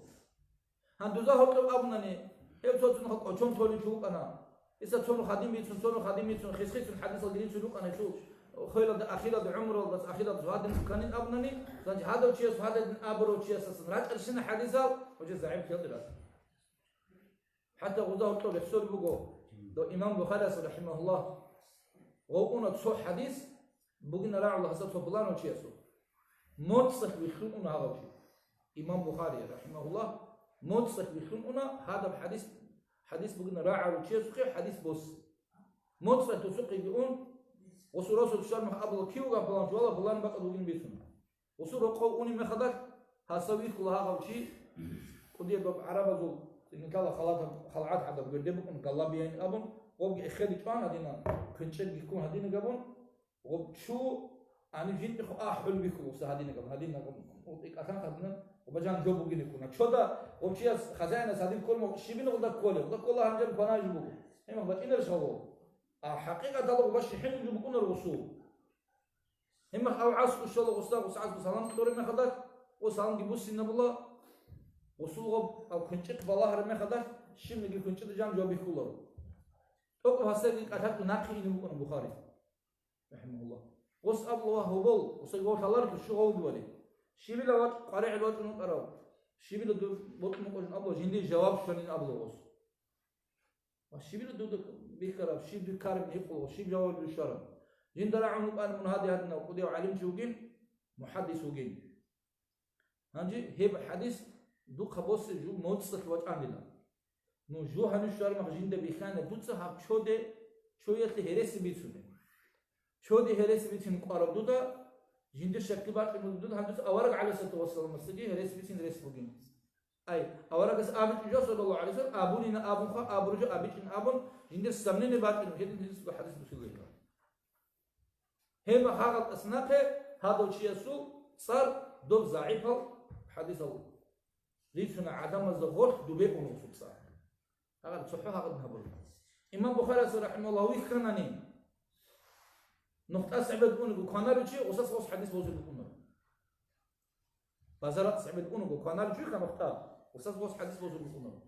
Гьандуза гьоркьоб абунани, гьев цо-цо нуха кӀочон толев чи вукӀана. Гьесда цо нух гьадин бицун, цо нух гьадин бицун, хис-хисун хадисал дирицун рукӀана гьелъул хвелалда, ахиралда, гӀумруялдаса ахиралда гьадин кканин абунани, занчи гьадав чияс, гьадин абурав чиясасан рачӀарщина хадисал, гьучӀи загӀиплъиялде рачӀа. ХӀатта гъуза гьоркьоб рехсолеб буго, дов имам Бухарияс, рахӀимагьуллагь, гъов уна цо хадис, бугина рагӀула гьасда цо пуланав чиясул. МоцӀалъ вилълъун уна гьав чи. Имам Бухария, рахӀимагьуллагь, моцӀалъ вилълъун уна гьадаб хадис, хадис бугина рагӀарав чиясухъе хадис бос. МоцӀалъ досухъеги ун, гъусул расул чӀвар мах абула кив вугев пулан чӀвала, пулан бакӀалда вугин бицун. Гъусул рокъов унеб мехалда гьасда вилълъула гьав чи, кӀудияб гьаб гӀарабазул цӀинитала халатаб, халгӀат гӀадаб гверде букӀун галлабиян абун, гъобги эхеде чӀван гьадинан, квенчӀебги ккун гьадинаб гьабун, гъоб чу гьаниб жинтӀехун ахӀул бихьуласе гьадинаб гьабун, гьадинаб гьабун, гъоб тӀекӀалъан гьадинан, гъоб жан жо бугине ккуна. Чода гъоб чияс хазаинас гьадин кколмал щибин гъода кколеб, гъода ккола гьанжан кванажи буго. Гьемах бачӀинарищ гьавол? А хӀакъикъаталда гъоба щихӀин жо букӀунар гъусул. Гьебмехалъ гьав гӀаскӀу щола гъусда, гъус гӀаскӀу салам кьураб мехалда, гъус саламги буссинабула, гъусул гъоб гьав квенчӀихъ балагьараб мехалда, щибниги квенчӀида жан жо бихьуларо. ТӀокӀаб гьасдаги кӀалъакӀ нахъе ине букӀана Бухари, рахӀимагьуллагь. Гъус абула: «Ва гьобол, гъусаги гъов лъаларелъул щугъавги вали. Щибила вачӀ-, къваригӀел вачӀун вукӀарав? Щибила дов бокьун вукӀарав?» Абула, жиндие жаваб щванин абула гъус. Ва щибила дуда бихьараб, щиб дихъараб гьикъула, щиб жаваб щвараб? Жинда рагӀун вукӀана мун гьади гьадинав кӀудияв гӀалимчи вугин, мухӀаддис вугин. Гьанже гьеб хӀадис духъа босе жу моцӀалъ вачӀанила. Ну, жу гьанив щвараб мах жинда бихьана, дуца гьаб чоде, чоялъе гьереси бицунеб. Чоде гьереси бицин кӀвараб дуда, жиндир щаклъи бачӀун буго дуда, гьанже авараг гӀалайгьиссалату вассаламасдаги гьереси бицин рес бугин. Ай, аварагас абичӀо жо, саллаллагьу гӀалайгьи вассалам, абунина абунха, абуру жо абичӀин абун, жиндир сомнение бачӀун, гьедин гьедин хӀадис бусурбейила. Гьеб гьагъалтӀас нахъе гьадав чиясул цӀар доб загӀипал хӀадисал рицуна, гӀадамазда гъорлъ дубе уна гъусул цӀар. Гьагъар цохӀо гьагъадин гьабура. Имам Бухарияс, рахӀимагьуллагь, вихьанани, нухтӀас гӀебед унаго кванаро чи, гъусас гъос хӀадис бозулеб букӀунаро. Базаралъ гӀебед унаго кванаро чи, нухтӀа, гъусас гъос хӀадис бозулеб букӀунаро.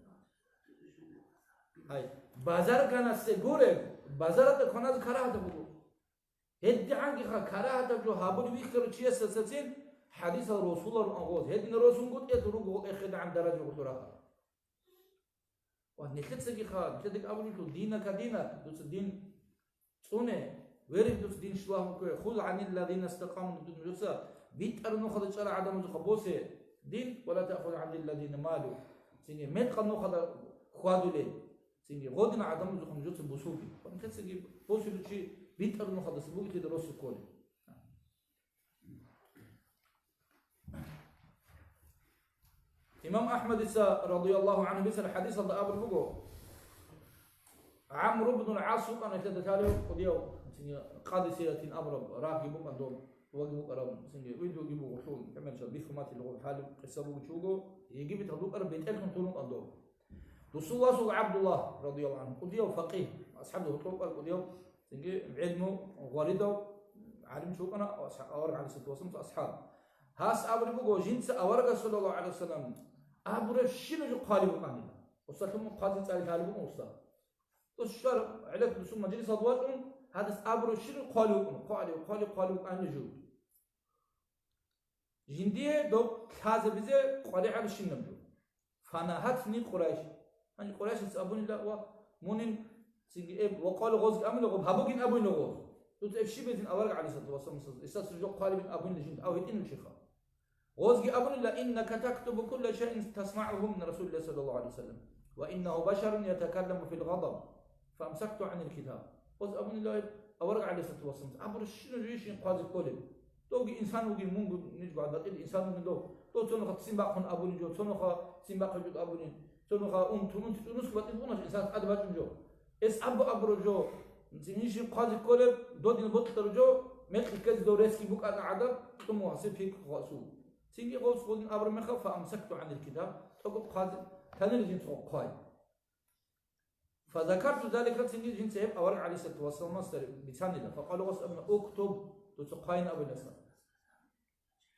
Гьай, базар ганасе гуреб, базаралда кваназе карагьатаб буго. ГьедигӀангиха карагьатаб жо гьабулев вихьарав чиясдасацин хӀадисал росуларо ан гъоз. Гьедин росунгутӀиялъ руго гъол эхедегӀан даража гъолъул рахъа. Ва нилъецагиха, нилъедаги абулелъул, динак динак, дуца дин цӀуне, вере дуца дин щулагьун ккве, хуз гӀанилладина стакъаму, дуца битӀараб нухалда чӀарал гӀадамазухъа босе дин, ва ла таъхуз гӀанилладина малу, цинги мекъаб нухалда хьвадулел. Цинги гъодина гӀадамазухъа нужеца бусурги. Нилъецаги босулев чи битӀараб нухалдаса бугелъида росулъ кколеб. Имам Ахмадица, радияллагьу гӀангьу, бицараб хӀадисалда абулеб буго, ГӀамру бну ал-ГӀас вукӀана нилъеда лъалев кӀудияв, цинги Къадисиятин абураб рагьги букӀана доб, ваги букӀараб, цинги видеоги буго, лъугӀун, гӀемерчӀал бихьун батила гъоб лъалеб къиса бугев чи вуго, Египеталда вукӀараб бетӀерлъун тун вукӀана доб. Досул вас вуго ГӀабдуллагь, радияллагьу гӀангьу, кӀудияв факъигь, асхӀабзабазда гьоркьор кӀудияв, цинги гӀелму гъваридав гӀалимчи вукӀана, асхӀаб, авараг гӀалайгьиссалату вассаламасул асхӀаб. Гьас абулеб буго, жинца аварагас, саллаллагьу гӀалайгьи вассалам, абурабщинаб жо хъвалеб букӀанила. Гъусалъун хъвазе цӀализе лъалеб букӀун гъуса. Дос щвар гӀелеб досул мажлисалда вачӀун, гьадас абурабщинаб хъвалеб букӀун, хъвалеб, хъвалеб, хъвалеб букӀанила жо. Жиндие доб лъазабизе къваригӀарабщинаб жо. Фанагьатни Къурайш. Гьанже Къурайшица абунила ва мунин цинги эб ва къвала гъозги абунила гъоб, гьабугин абунила гъоз. Дуца эб щиб безин авараг гӀалайгьиссалату вассаламасда, гьесдаса жо хъвалебин абунила жинда, ав гьитӀинав чиха. Гъозги абунила: «Иннака тактубу кулла шайин тасмагӀугьу мин Расулиллагьи саллаллагьу гӀалайгьи вассалам, ва иннагьу башарун ятакалламу фил гъадаб». Фаамсакту гӀанил китаб. Гъоз абунила гьеб авараг гӀалайгьиссалату вассаламас, абурабщинаб жо иш хъвазе кколеб. Довги инсан вугин, мунго ниж гӀадатӀил инсан вугин дов. Дов цоноха ццин бахъун абунин жо, цоноха ццин бахъичӀого абунин, цоноха ун тумун тӀунусго батӀин бугонач инсан тӀад бачӀун жо. Эс абу абураб жо, цинишин хъвазе кколеб, додин бокьараб жо, мекъи ккезе дов ресги букӀана гӀадаб, кьуму гьасиб пикру гъасул. Цинги гъос гъодин абураб мехалъ, фаамсакту гӀанил китаб, тӀокӀаб хъвазе, танила жинца хъвай. Фазакарту залика, цинги жинца гьеб авараг гӀалайгьиссалату вассаламасда бицанила. Факъала, гъос абуна: «Уктуб», дуца хъвайин абуниласа.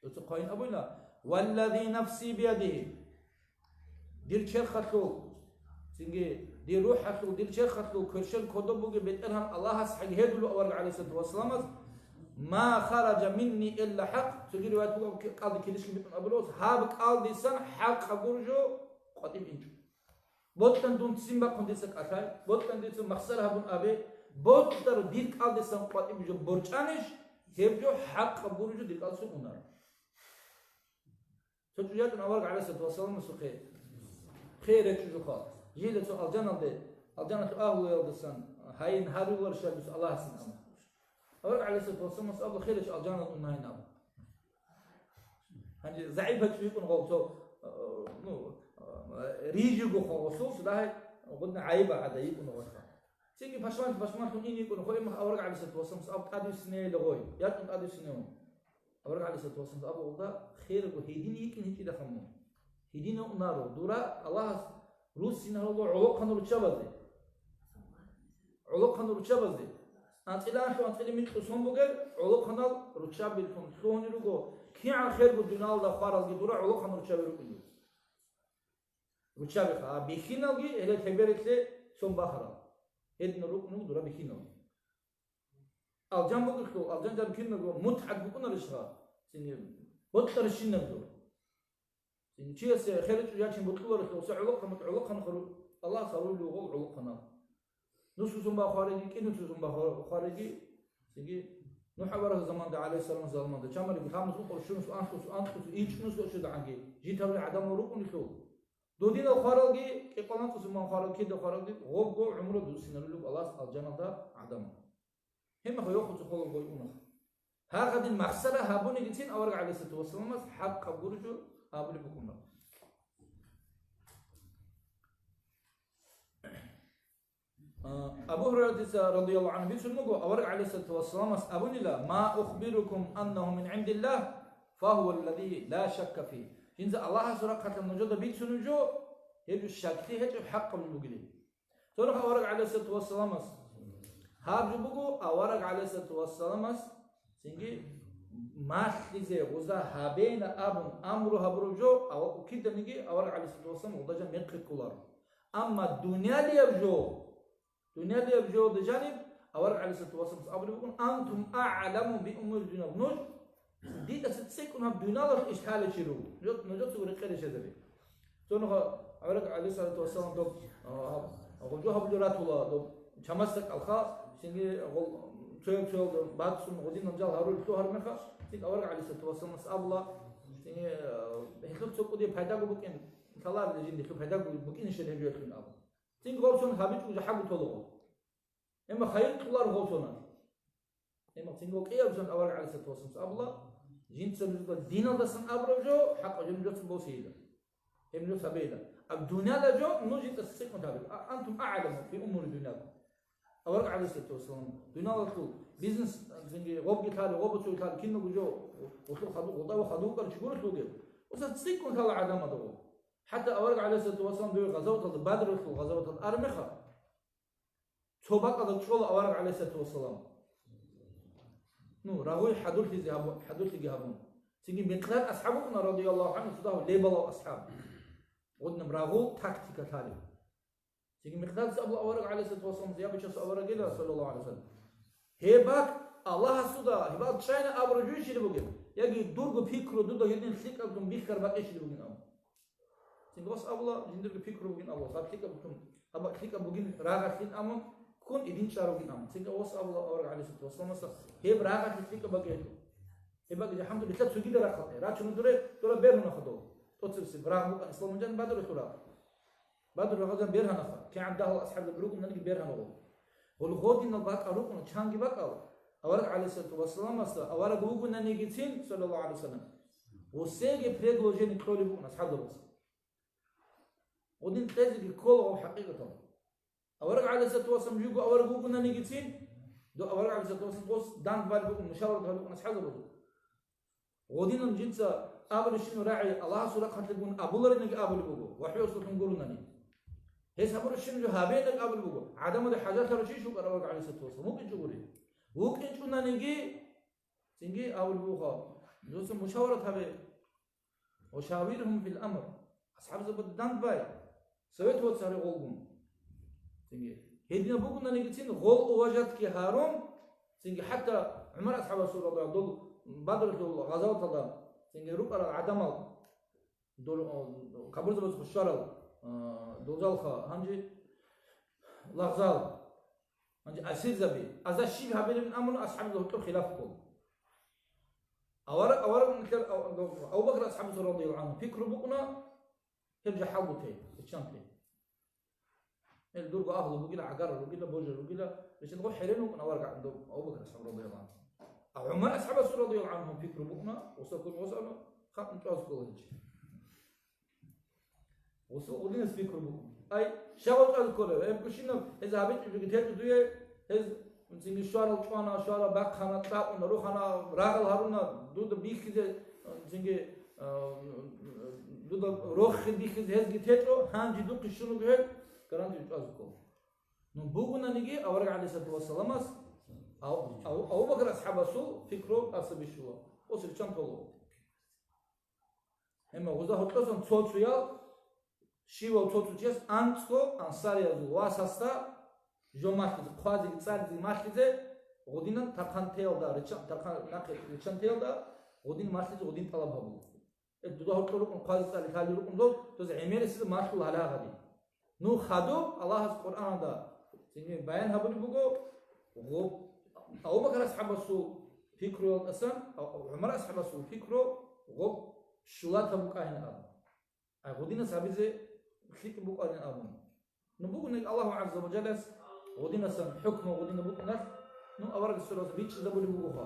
Дуца хъвайин абунила: «Валлази нафси биядигьи». Дир черхалъул, цинги дир рухӀалъул, дир черхалъул кверщел кодоб бугеб БетӀергьан Аллагьас хӀаги гьедулев авараг гӀалайгьиссалату вассаламас: «Ма хараджа минни илла хӀакъ», цоги риваят буго, кӀалдиб килищги битӀун абулеб, гьаб кӀалдисан хӀакъаб гуро жо къватӀиб инчӀо. Бокьан дун ццин бахъун дица кӀалъай, бокьан дица махсар гьабун абе, бокьараб дир кӀалдисан къватӀиб жо борчӀанищ, гьеб жо хӀакъаб гуро жо дир кӀалдисан унар. Цо чӀужу ячӀун авараг гӀалайгьиссалату вассаламасухъе хер гьечӀо жо хал. Жида цо алжаналде, алжаналъул агьлуялдасан гьайин гьаруларищ дуца Аллагьасин абун. Авараг гӀалайгьиссалату вассаламас абула: «Хер гьечӀо, алжаналде ун гьайин», абун. Гьанже загӀипав чи вукӀун гъов цо, э, ну, э, рижиго хъо гъосул, цо дагьай гъудна гӀайиб гӀада йикӀун гъоха. Цинги пашман, пашманлъун ин йикӀун хъо, имах авараг гӀалайгьиссалату вассаламас аб тӀадвиссинейилан гъой, ятӀун тӀадвиссинейун. Авараг гӀалайгьиссалату вассаламас абугъуда, херго гьедин йикӀин гьечӀидахъан мун. Гьедин унаро, дура Аллагьас руссинаруло гӀолохъанал руччабазе. ГӀолохъанал руччабазе. АнцӀила анлъу анцӀила микьу сон бугел гӀолохъанал руччабилъун лъугьунел руго, кигӀан херго дуниялалда хваралги дура гӀолохъанал руччаби рукӀунел. Руччабиха, а бихьиналги гьеле лъеберелъе сон бахарал. Гьединал рукӀунел дура бихьиналги. Алжан бугелъул, алжан жан кинаго мутгӀат букӀунарищха? Цинги бокьарищинаб дур. Цинги чиясе херечӀо ячин бокьуларищха, гъоса гӀолохъан, гӀолохъан хъару-, Аллагьас гьарулев гъол гӀолохъанал. Нусусун бахвариги, кӀинусусун бахва-, хвариги, цинги НухӀ аварагасул заманда, гӀалайгьиссалам, заманда, чамалиго лъабнус, укъару, щунус, анлъус, анкьус, ичӀнус гъочӀо дагӀанги, житарулел гӀадамал рукӀунелъул. Додинал хваралги, кӀикъоялда анцӀусун бан хварал, кида хваралги, гъобго гӀумру дуссинарулев Аллагьас алжаналда гӀадамал. Гьебмехалъ йохуца холеб гъой унах. Гьагъадин махсара гьабунигицин авараг гӀалайгьиссалату вассаламас хӀакъаб гуржу абулеб букӀуна. А, Абу Гьурайратица радияллагьу гӀангьу бицун буго, авараг гӀалайгьиссалату вассаламас абунила: «Ма ухбирукум аннагьу мин гӀиндиллагь, фагьува аллази ла шакка фигь». Жинца Аллагьасул рахъалъан нужеда бицунеб жо, гьеб жо щаклъи гьечӀеб хӀакъаб жо бугилан. Цо рахъ авараг гӀалайгьиссалату вассаламас гьаб жо буго, авараг гӀалайгьиссалату вассаламас цинги малъизе гъоза гьабейин абун амру гьабураб жо, ава-, киданиги авараг гӀалайгьиссалату вассалам гъоза жан мекъи кколаро. Амма дуниялияб жо, дуниялияб жоялда жаниб авараг гӀалайгьиссалату вассаламас абулеб букӀун: «Антум а'ламу би умури дуньякум». Нуж Дидаса цӀикӀкӀун гьаб дуниялалъ иш лъалев чи руго. Нуж-, нужецаго рекъеде щвезаре. Цо нуха авараг гӀалайгьиссалату вассалам доб, а, гъоб жо гьабулев ратула, доб чамасда кӀалха, цинги гъол-, цоял-цоял бацун гъодинал жал гьарулел лъугьараб мехалъ, цинги авараг гӀалайгьиссалату вассаламас абула, цинги, а, гьелъул цо кӀудияб пайдаго букӀин лъаларила жинда, гьелъул пайдаго букӀинищали гьеб жоялъул абу. Цинги гъоб цо гьабичӀого жо хӀаго толо гъоб. Амма хайир кьоларо гъоб цоналъ. Амма цинги кӀияб жо авараг гӀалайгьиссалату вассаламас абула, жинца нужеда диналдасан абураб жо, хӀакъаб жо нужеца босейила. Гьеб нужеца гьабейила. Амма дуниялалъул жо нуж жинцаца цӀикӀкӀун гьабила. А-, антум а'ламу би умури дуньякум. Авараг гӀалайгьиссалату вассалам, дуниялалъул бизнес, цинги гъобги лъали, гъоб цоги лъали, кинабго жо, гъолъул хаду-, гъолда ва хадув вукӀарав чи гурелъул вугев. Гъоза цӀикӀкӀун лъала гӀадамазда гъоб. ХӀатта авараг гӀалайгьиссалату вассалам дов гъазаваталда, Бадруялъул гъазаваталда араб мехалъ, цо бакӀалда чӀола авараг гӀалайгьиссалату вассалам. Ну, рагъуй хӀадурлъизе гьабу-, хӀадурлъиги гьабун. Цинги Микъдад асхӀаб вукӀуна, радияллагьу гӀангьу, цо дагьав лебалав асхӀаб. Гъодинаб рагъул тактика лъалеб. Цинги Микъдадас абула авараг гӀалайгьиссалату вассалам, я бичасул аварагила, саллаллагьу гӀалайгьи ва саллам. Гьеб бакӀ Аллагьасда, гьеб бакӀ чӀайин абураб жо щиб бугеб? Яги дурго пикру дуда гьедин лъикӀаб дун бихьараб бакӀ щиб бугин абун. Цинги гъос абула, жиндирго пикру бугин абула, гьаб лъикӀаб букӀун, гьаб лъикӀаб бугин рагъалъин абун, ккун идин чӀаругин абун. Цинги гъос абула авараг гӀалайгьиссалату вассаламас, гьеб рагъалъи лъикӀаб бакӀ гьечӀо. Гьеб бакӀ жахӀамду битӀа цогида рахъалъе, рачуна дуре, дура бергьуна хадув. ТӀоцебси рагъ букӀан исламалда Бадрулъул рагъ. Бадрулъул рагъ бергьанаха, кигӀан дагьал асхӀабзаби рукӀунаниги бергьана гъо. Гъол гъодинал бакӀал рукӀуна, чанги бакӀал. Авараг гӀалайгьиссалату вассаламасда, авараг вугонаниги цин, саллаллагьу гӀалайгьи ва саллам, гъосеги предложение кьолеб букӀун асхӀабзабаз. Гъодин кьезеги ккола гъов хӀакъикъаталда. Авараг гӀалайгьиссалату вассалам жиго авараг вугонаниги цин, дов авараг гӀалайгьиссалату вассалам гъос дандбал букӀун, мушаварат гьаб букӀун асхӀабзабазул. Гъодинан жинца абулебщинаб рагӀи Аллагьасул рахъалъегун абуларинаги абулеб буго, вахӀюялъулъун гурунани. Гьес гьабурабщинаб жо гьабеинаг абулеб буго, гӀадамазда хӀажатлъарав чи щукӀар авараг гӀалайгьиссалату вассалам, вукӀинчӀо гури. ВукӀинчӀонаниги, цинги абулеб буго, нужеца мушаварат гьабе. «Ва шавиргьум фил амр». АсхӀабзабазда дандбай, совет воцаре гъолгун. Цинги. Гьединаб бугонаниги цин гъол уважатги гьарун, цинги хӀатта ГӀумар асхӀабасул радал дол Бадрулъул гъазаваталда цинги рукӀарал гӀадамал, дол, о, кабурзабаз хушарал, а, дол жалха, гьанже лагъзал, гьанже асирзаби, аза щиб гьабилебин абун асхӀабзабазда гьоркьоб хилаф ккола. Авараг, авараг нилъер Абу-, Абу Бакр асхӀабасул радияллагьу гӀангьу пикру букӀуна, гьеб жахӀалгутей, иччанте. Гьел дурго агьлу бугила, гӀагар ругила, божа ругила, бечедго хӀерен вукӀун авараг Абу Бакр асхӀаб радияллагьу гӀангьу. А ГӀумар асхӀабасул радияллагьу гӀангьу пикру букӀуна, усакун васана, хатӀун чӀваз ккола гьечи. Гъусул гъудинас пикру буго. Ай, щай гъоркьазе кколев? Гьеб гущинаб, гьез гьабичӀебги течӀо дуе, гьез цинги щварал чӀвана, щварал бахъана, кьакъуна, рухана, рагъал гьаруна, дуда бихьизе, цинги, а, дуда рохел бихьизе гьезги течӀо, гьанже духъе щун вуго гьел, гарантия чӀвазе ккола. Ну, бугонаниги, авараг гӀалайгьиссалату вассаламас Абу, Абу, Абу Бакр асхӀабасул пикру тӀаса бищула. Ос риччан тола. Гьеб гъузда гьоркьосан цо-цоял, щивав цо-цо чияс анцӀго ансариязул васасда жо малъизе, хъвазеги цӀализе малъизе, гъудинан тархъан теялда, риччан, тархъан нахъе риччан теялда, гъудин малъизе гъудин тӀалаб гьабула. Э, дуда гьоркьор рукъун хъвазе цӀали лъалел рукъун дол, доз гӀемерисез малъул гьалагъади. Ну, хадуб Аллагьас Къуръаналда цинги баян гьабулеб буго, гъоб, Абу Бакр асхӀабасул пикруялдасан, а, ГӀумар асхӀабасул пикру гъоб щулатаб букӀайин абун. Ай, гъудинас гьабизе лъикӀ букӀарин абун. Ну, бугониги Аллагьу гӀазза ва жаллас гъудинасан хӀукму гъудина букӀуналъ, ну, аварагас цо-, цо-, бичӀчӀизабулеб бугоха.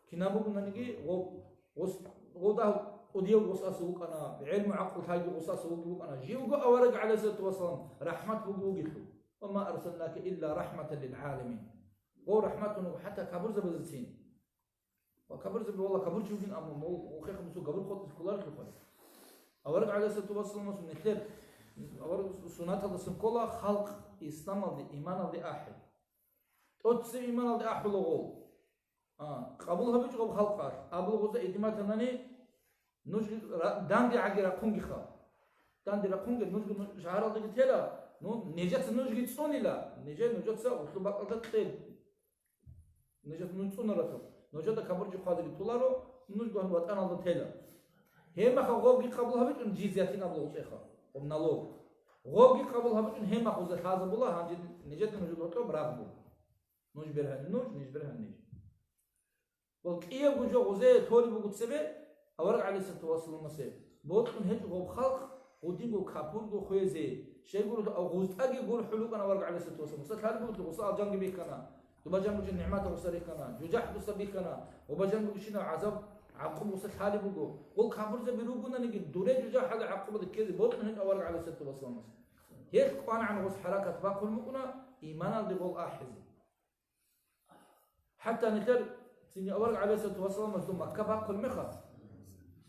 Кинаб бугонаниги, гъо-, гъос-, гъо дагь кӀудияв гъосаса вукӀана, гӀелму-гӀакълу лъайги гъосаса вуги вукӀана. Живго авараг, гӀалайгьиссалату вассалам, рахӀмат буги вугелъул. «Ва ма арсалнака илла рахӀматан лил гӀаламин». Гъо рахӀмат вуго хӀатта капурзабазецин. Ва капурзаби, валла, капурчи вугин, амма мол, ухехъ мусул габур къотӀизе кколарелъухъа. Авараг гӀалайгьиссалату вассаламас нилъер, авараг суннаталдасан ккола халкъ исламалде, иманалде ахӀи. ТӀоцебе иманалде ахӀула гъол. А, къабул гьабичӀо гъаб халкъалъ, абула гъоза идиматанани, нуж ра-, данде гӀаги рахъунгиха. Данде рахъунги, нужго ну-, шагьаралдаги тела, ну, нижеца нужги цӀунила, нижер нужеца гъулъу бакӀалда кьел. Нужеца нуж цӀунаратал, нужеда капурчи хъвазеги толаро, нуж гван ватӀаналда тела. Гьебмаха гъобги къабул гьабичӀун жизятин абула гъутӀеха, гъоб налог. Гъобги къабул гьабичӀун гьебмаха гъуза лъазабула, гьанже нижеда нужеда гьоркьоб рагъ буго. Нуж бергьани нуж, ниж бергьани ниж. Ва кӀиябго жо гъузе толеб буго цебе, авараг гӀалайгьиссалату вассаламасе бокьун гьечӀо гъоб халкъ гъудинго капурго хвезе, щайгурелъул гъузтӀаги гурхӀул рукӀана авараг гӀалайгьиссалату вассаламас. Гъуса лъалеб буго, гъуса алжанги бихьана, дуба жан бугин нигӀматал гъуса рихьана, жужахӀ гъуса бихьана, гъуба жан бугищинав гӀазаб гӀакъуб гъуса лъалеб буго. Гъол капурзаби ругонаниги, дуре жужахӀалда гӀакъубада ккезе бокьун гьечӀо авараг гӀалайгьиссалату вассаламас. Гьелъ кӀванагӀан гъос хӀаракат бахъун букӀуна иманалде гъол ахӀизе. ХӀатта нилъер цинги авараг гӀалайгьиссалату вассаламас дун Макка бахъулеб мехалъ,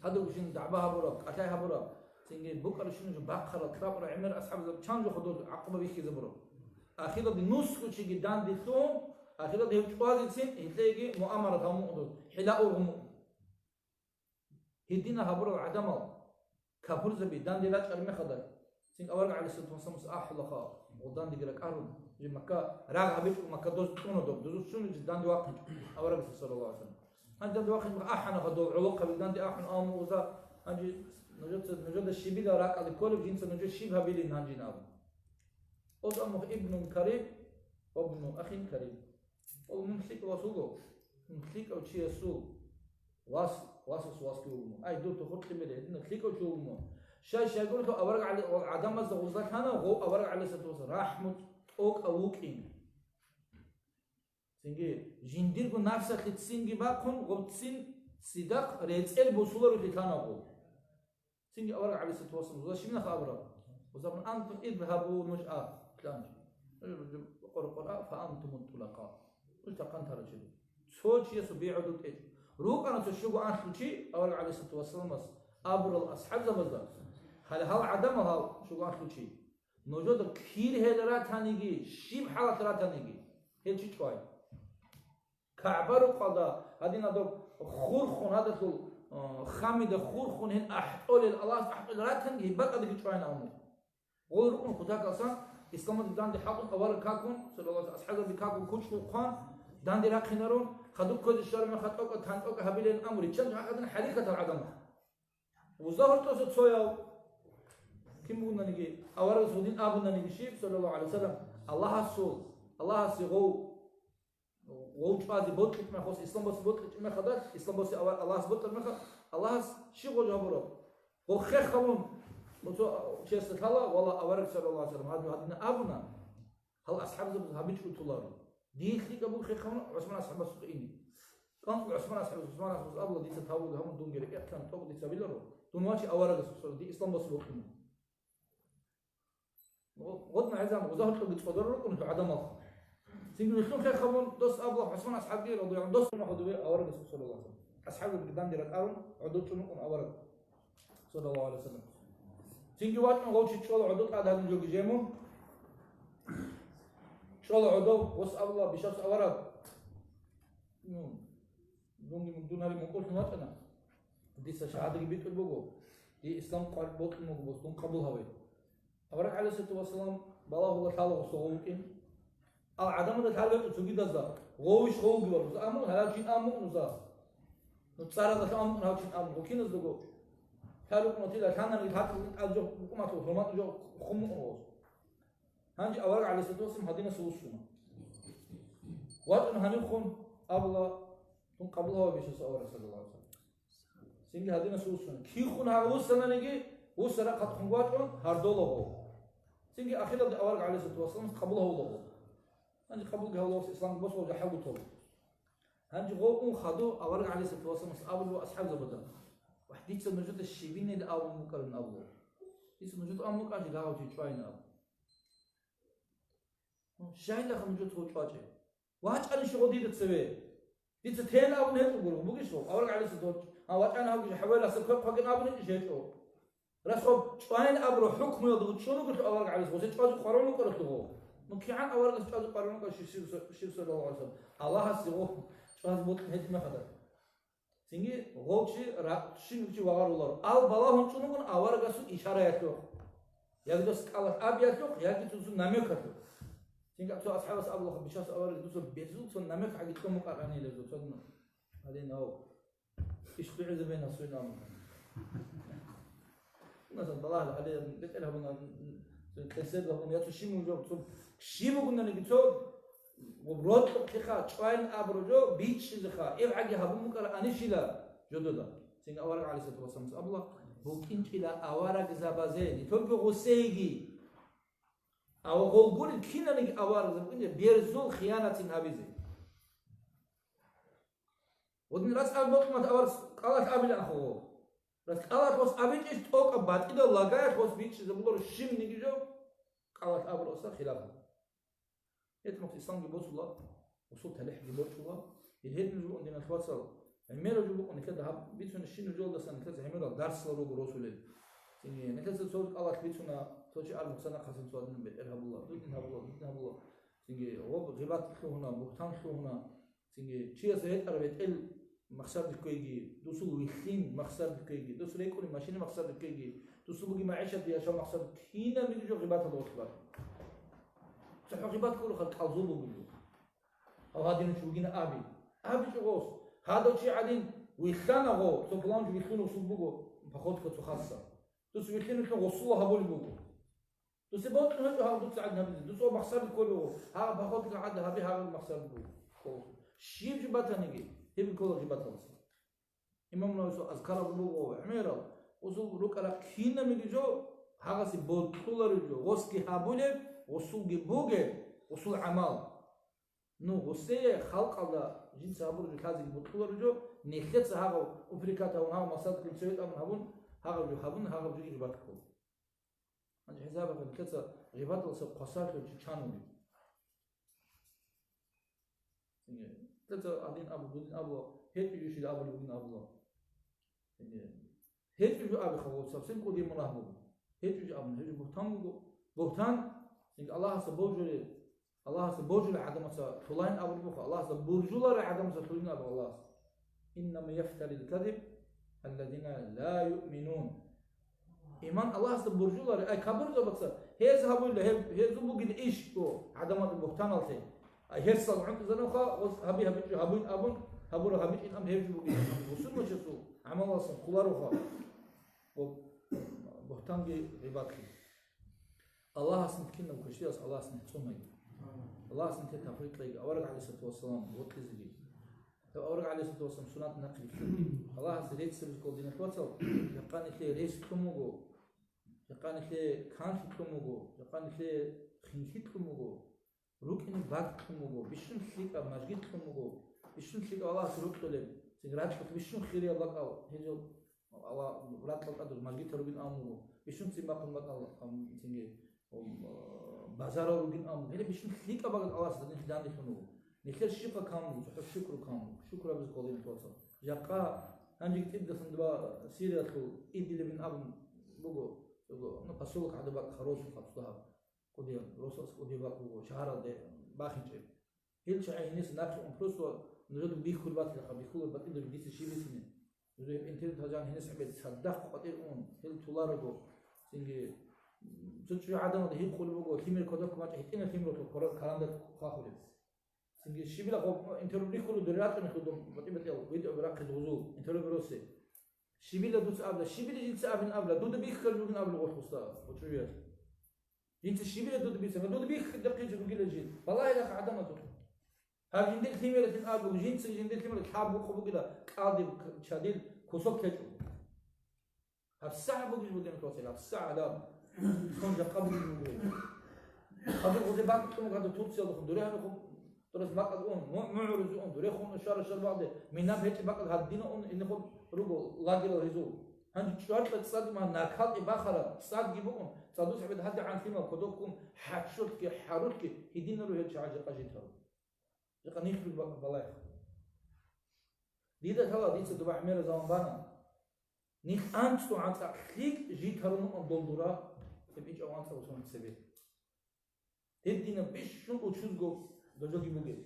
гьадаб жин дагӀба гьабураб, кӀалъай гьабураб, цинги букӀарабщинаб жо бахъарал, кьабураб гӀемер асхӀабзаб чан жо хадур гӀакъуба бихьизабураб. Ахиралде нусго чиги данделъун, ахиралде гьев чӀвазецин, гьелъеги муамарат гьабун мукӀун, хӀила ургъун мукӀун. Гьедина гьабурал гӀадамал, капурзаби данде рачӀараб мехалда, цин авараг гӀалайгьиссалату вассаламас ахӀулаха, гъол дандеги ракӀарун, жи Макка рагъ гьабичӀо, Макка доз кьуна доб, дозул щун жи данде вахъинчӀо аварагас, саллаллагьу гӀалайгьи ва саллам. Гьанже данде вахъинчӀо ахӀанаха дол гӀолохъаби данде ахӀун, амма уза, гьанже нужеца, нужеда щибила ракӀалде кколеб, жинца нужее щиб гьабилин гьанжин абун. Оза мух ибнун кариб, ва ибну ахин кариб. О, мун лъикӀав вас вуго, мун лъикӀав чиясул вас, васас васги вуго мун. Ай, дур тухур кьибили, гьединаб лъикӀав чи вуго мун. Щай-щайгурелъул авараг гӀали-, гъол гӀадамазда гъузда лъана, гъов авараг гӀалайгьиссалату вассалам рахӀму тӀокӀав вукӀин. Цинги, жиндирго напсалъе цинги бахъун, гъов цин цидахъ рецӀел босуларулъе лъана гъов. Цинги авараг гӀалайгьиссалату вассалам, уза щиб нахъа абураб? Узабун: «Антум идгьабу», нуж а, лъанчи. Нуж къоркъора, «фа антумут тулакъа». Нуж тахъан тарачи. Цо чиясул бигӀу дутӀечӀо. РукӀана цо щуго анлъучи, авараг гӀалайгьиссалату вассаламас абурал асхӀабзабазда, гьале гьал гӀадамал гьал щуго анлъучи. Нужеда кир гьел ратаниги, щиб хӀалат ратаниги, гьел чи чӀвай. КагӀба рукъалда гьадин гьадаб хурхун, гьадалъул, а, хамида хурхун гьел ахӀтӀолел, Аллагьас ахӀтӀолел ратанги гьеб бакӀалдаги чӀвайин абун. Гъол рукъун кутакалсан, исламалде данде хӀалтӀун авараг какун, саллаллагьу гӀалайгьи ва саллам, асхӀабзаби какун кучӀдул хъван, данде рахъинарун, хадуб кквезе щвараб мехалъ тӀокӀаб тан тӀокӀаб гьабилин амру, риччан гьакъадин хӀарикатал гӀадамал. Узда гьоркьоса цояв кин бугонаниги, аварагас гьудин абунаниги щиб, саллаллагьу гӀалайгьи ва саллам, Аллагьасул, Аллагьасе гъов Гъов чӀвазе бокьичӀ мехалъ, ислам босе бокьичӀ мехалда, ислам босе ава-, Аллагьас бокьар мехалъ, Аллагьас щиб гъо жаваб гьабураб? Гъо хехалун, цо чиясда лъала, валла, авараг саллаллагьу гӀалайгьи ва саллам гьадин абуна, гьал асхӀабзабаз гьабичӀо толаро. Дие лъикӀаб буго хехалун ГӀусман асхӀабасухъе ине. КӀанцӀ ГӀусман асхӀабас, ГӀусман асхӀабас абула, дица тавбу гьабун, дунгере кӀехъан тӀокӀ дица биларо, дун ваче аварагасухъе, ди ислам босе бокьуна. Гъодна гӀезан, гъоза гьоркьоги цӀодор рукӀун гьев гӀадамалха. Цинги вилълъун хехабун, дос абула ГӀусман асхӀабги, радияллагьу гӀанху, дос гьоркьоби аварагас, саллаллагьу гӀалайгьи ва саллам. АсхӀабги данде ракӀарун, гӀодов чӀун вукӀун авараг, саллаллагьу гӀалайгьи ва саллам. Цинги вачӀун гъов чи чӀола гӀодов тӀад гьадин жоги жемун. ЧӀола гӀодов, гъос абула, бищас авараг. Ну, дунги дун гьари мукӀурлъун вачӀана. Дица шагьадаги битӀун буго. Дие ислам къваригӀун бокьун буго, бос дун къабул гьаве. Авараг, гӀалайгьиссалату вассалам, балагьула лъала гъосда гъов вукӀин. Ал гӀадамазда лъалеб гьечӀо цогидазда, гъовищ гъовги варуза, амун гьалав чин амун уза. Ну, цӀаразда амун гьав чин амун, гъокиназдаго. Лъалукъунатила лъананиги лъатӀизда тӀад жо букӀуматлъу, хӀурматӀу жо хъумукъун гъос. Гьанже авараг, гӀалайгьиссалату вассалам, гьадинасул вуссуна. ВачӀун гьанивхун абула, дун къабул гьавабищас авараг, саллаллагьу гӀалайгьи ва саллам. Цинги гьадинас вуссун. Кихун гьагъ вуссананиги, вуссарахъалъухъ вачӀун гьардола гъов. Цинги ахиралде авараг, гӀалайгьиссалату вассаламас, къабул гьавула гъов. Гьанже къабулги гьавула, исламги босула, жахӀалгутал. Гьанже гъов ун хадув авараг, гӀалайгьиссалату вассаламас, абулеб асхӀабзабада: «Вагь, дица нужеда щибинел абун букӀарин», — абула. «Дица нужеда абун букӀарин, гьагъав чи чӀвайин», — абу. Щайилаха нужеца гъов чӀвачӀеб? ВачӀанищ гъов дида цеве? Дица тейин абун гьечӀо гуро, бугищ гъов? Авараг гӀалайгьиссалату вассалам, а, вачӀана гьавгищ, хӀаваялъ асаб квер хъвагин абун гьечӀо. Рас гъов чӀвайин абураб хӀукмуялда вучӀун вугелъул авараг гӀалайгьиссалату вассалам, гъосие чӀвазе къваригӀун вукӀаралъугъо. Ну, кигӀан аварагас чӀвазе къваригӀун вукӀарав щив, щив, саллаллагьу гӀалайгьи ва саллам? Аллагьасе гъов чӀвазе бокьун гьечӀеб мехалда. Цинги гъов чи ра-, щиб чи вагъаруларо. Ал балагьун чӀун вугони аварагасул ишараялъухъ, яги дос кӀалалъ абиялъухъ, яги цо намекалъухъ. Цинги цо асхӀабас абулаха, бищас авараг, дуца берзул цо намекгӀаги кьун букӀарани гьеле цо цадна. Гьале нав. Иш дугӀизабе насуйнал. Масан, балагьал гьале бетӀер гьабуна, цо кьесел гьабуна, я цо щиб мун жо, цо щиб бугонаниги цо рокьукъеха, чӀвайин абураб жо бичӀчӀизеха, эбгӀаги гьабун букӀараб анищила жодода. Цинги авараг, гӀалайгьиссалату вассаламас, абула, букӀинчӀила аварагзабазе, не только гъосейги. Ава гъол гурин кинаниги аварагзаб букӀинчӀила берзул хиянатин гьабизе. Гъодин рас аб бокьмат аварс кӀалалъ абилан хъугъо. Рас кӀалалъ гъос абичӀищ тӀокӀаб батӀидал лагаялъ гъос бичӀчӀизабуларо щибниги жо, кӀалалъ абуралса хилаф. Гьеб мехалъ исламги босула, усул талихӀги борчӀула, гьел гьедин жугьун диналъ вацал, гӀемераб жо букӀун нилъеда гьаб бицунеб щиб нужелдасан нилъеца гӀемерал дарсла руго росулел. Цинги нилъеца цо кӀалалъ бицуна, цо чи ар мухсана хъасан цо гьадинаб бетӀер гьабула, дудин гьабула, дудин гьабула. Цинги гъоб гъибат лъугьуна, бугьтан лъугьуна, цинги чияс гьетӀараб гьетӀел махсарде кквеги, дусул вилълъин махсарде кквеги, дус рекӀунеб машина махсарде кквеги, дусул бугеб магӀишат яшав махсарде, кинабниги жо гъибаталда гъорлъ бара. ЦохӀо гъибат кколаха, кӀалзул бугеб жо. Гьав гьадинав чи вугин аби. АбичӀо гъос. Гьадав чи гӀадин вилълъана гъо, цо пуланав чи вилълъун вуссун буго, походка цо хасса. Дус вилълъин вилълъун гъосула гьабулеб буго. Дусе бокьун гьечӀо гьав дуца гӀадин гьабизе. Дуца махсарде кколеб буго. Гьагъаб походка гӀадин гьаби, гьагъаб махсарде буго. Щиб жо батаниги, гьеб ккола гъибаталдаса. Имам Нававица азкаралда буго гӀемерал, усул рукӀарал кинабниги жо, гьагъасе бокьулареб жо, гъосги гьабулеб, гъосулги бугеб, гъосул гӀамал. Ну, гъосие халкъалда жинца гьабураб жо лъазеги бокьулареб жо, нилъеца гьагъав упрекат гьавун, гьав масадккун цеве тӀамун гьабун, гьагъав жо гьабун, гьагъав жо гъибат ккола. Гьанже хӀисаб гьабе, нилъеца гъибаталдаса хвасарлъун чи чан вугев? Нилъеца гьадин абу, гьудин абула, гьечӀеб жо щиб абулеб бугин абула. ГьечӀеб жо абиха, гъов совсем кӀудияб мунагь буго. ГьечӀеб жо абуна, гьеб жо бугьтан буго. Бугьтан, цинги Аллагьасда божулел, Аллагьасда божулел гӀадамаца лъулайин абулеб буго, Аллагьасда буржуларел гӀадамаца лъулин абу Аллагьас. Иннама яфтарил кадиб алладина ла юъминун. Иман Аллагьасда буржуларел, ай, капурзабаца, гьез гьабуйла, гьеб, гьезул бугин иш, о, гӀадамазда бугьтаналъе. Ай, гьерсал гӀунтӀизаруха, гьаби гьабичӀо гьабуйин абун, гьабура гьабичӀин абун гьев жо бугин. Бусурманчиясул гӀамалалсан кколароха. Ва бугьтанги гъибатлъи. Аллагьас нилъ кинаб квешлъиялъ Аллагьас нилъ цӀунайги. Аллагьас нилъе тавфикъ кьейги. Авараг гӀалайгьиссалату вассалам вокьизеги. Гьев авараг гӀалайгьиссалату вассалам сунат нахъе бихьизеги. Аллагьасде рецц бугел диналъ вацал, жакъа нилъее рес кьун буго, жакъа нилъее канлъи кьун буго, жакъа нилъее хинлъи кьун буго. РукӀине бакӀ кьун буго, бищун лъикӀаб мажгит кьун буго, бищун лъикӀаб Аллагьасе рокьулеб, цин ракьалъ бищун хирияб бакӀал, гьезул Аллагь ракьалъ тӀадур мажгитал ругин абун буго, бищун цин бахъун бакӀал, ам, цинги базарал ругин абун, гьеле бищун лъикӀаб бакӀалда Аллагьас данделъун вуго. Нилъер щибха камун буго, цохӀо шукру камун буго, шукру гьабизе ккола нилъеца. Жакъа гьанжеги тӀибдасан дова Сириялъул Идлиб абун буго, буго, ну, поселок гьадаб бакӀ, Харосухъа цо гьаб. КӀудиял, росас кӀудияб бакӀ буго, шагьаралде бахинчӀеб. Гьел чагӀи гьениса нахъе ун, просто нужеда бихьулеб батилаха, бихьулеб батӀида дица щиб бицине. Нуж гьеб интернет гьажан гьениса гьеб цадахъ къватӀир ун, гьел толарого. Цинги, м, цо чӀужугӀаданалда гьикъулеб буго, лъимер кодоб кумачӀ гьитӀина лъимералъул кора-, каранда хъвахулеб. Цинги щибила хъо-, интервью бихьулеб дуре ратӀунехъе дун батӀи-батӀиял видео рахъизе гьезул, интервью беросе. Щибила дуца абла, щибила жинца абин абла, дуда бихьулеб бугин абла гъоркь уста, гъочӀуялъ. Жинца щибила дуда бицана, дуда бихьидахъинчӀеб бугила жин. Балагьилаха гӀадамазухъ. Гьаб жиндир лъимералъин абуго, жинца жиндир лъимерал лъаб букъу бугила, кӀалдиб к-, чадил кусок кечӀо. ГьабсагӀ бугищ бугин хосел, гьабсагӀ гьаб. Сон жакъа бугин буго. Гьадур гъузе бакӀ кьун гьадур Турциялдухъун, дуре гьанухъун, дурес бакӀал ун, му-, мугӀрузун, дурехун шара шарбалде, минаб гьечӀеб бакӀал гьадина ун, инихъун руго лагерал гьезул. Гьанже чӀваркьа цӀад ма накалъе бахара цӀадги букӀун, цӀадус гьабид гьадигӀан лъимал кодоккун, хӀачулъги, хӀарулъги гьединал ругьел чагӀи жакъа житал. Жакъа нихлу ба-, балайха. Дида лъала, дица доба гӀемерал заман бана. Нилъ анцӀго анцӀа лъикӀ житарун долдура, гьеб ичӀав анцӀа босун цебе. Гьединаб бищун учузго дожоги бугел.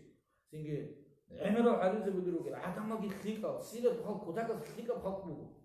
Цинги гӀемерал гӀалимзаби ругел, гӀадамалги лъикӀал, сират халкъ, кутаказ лъикӀаб халкъ буго.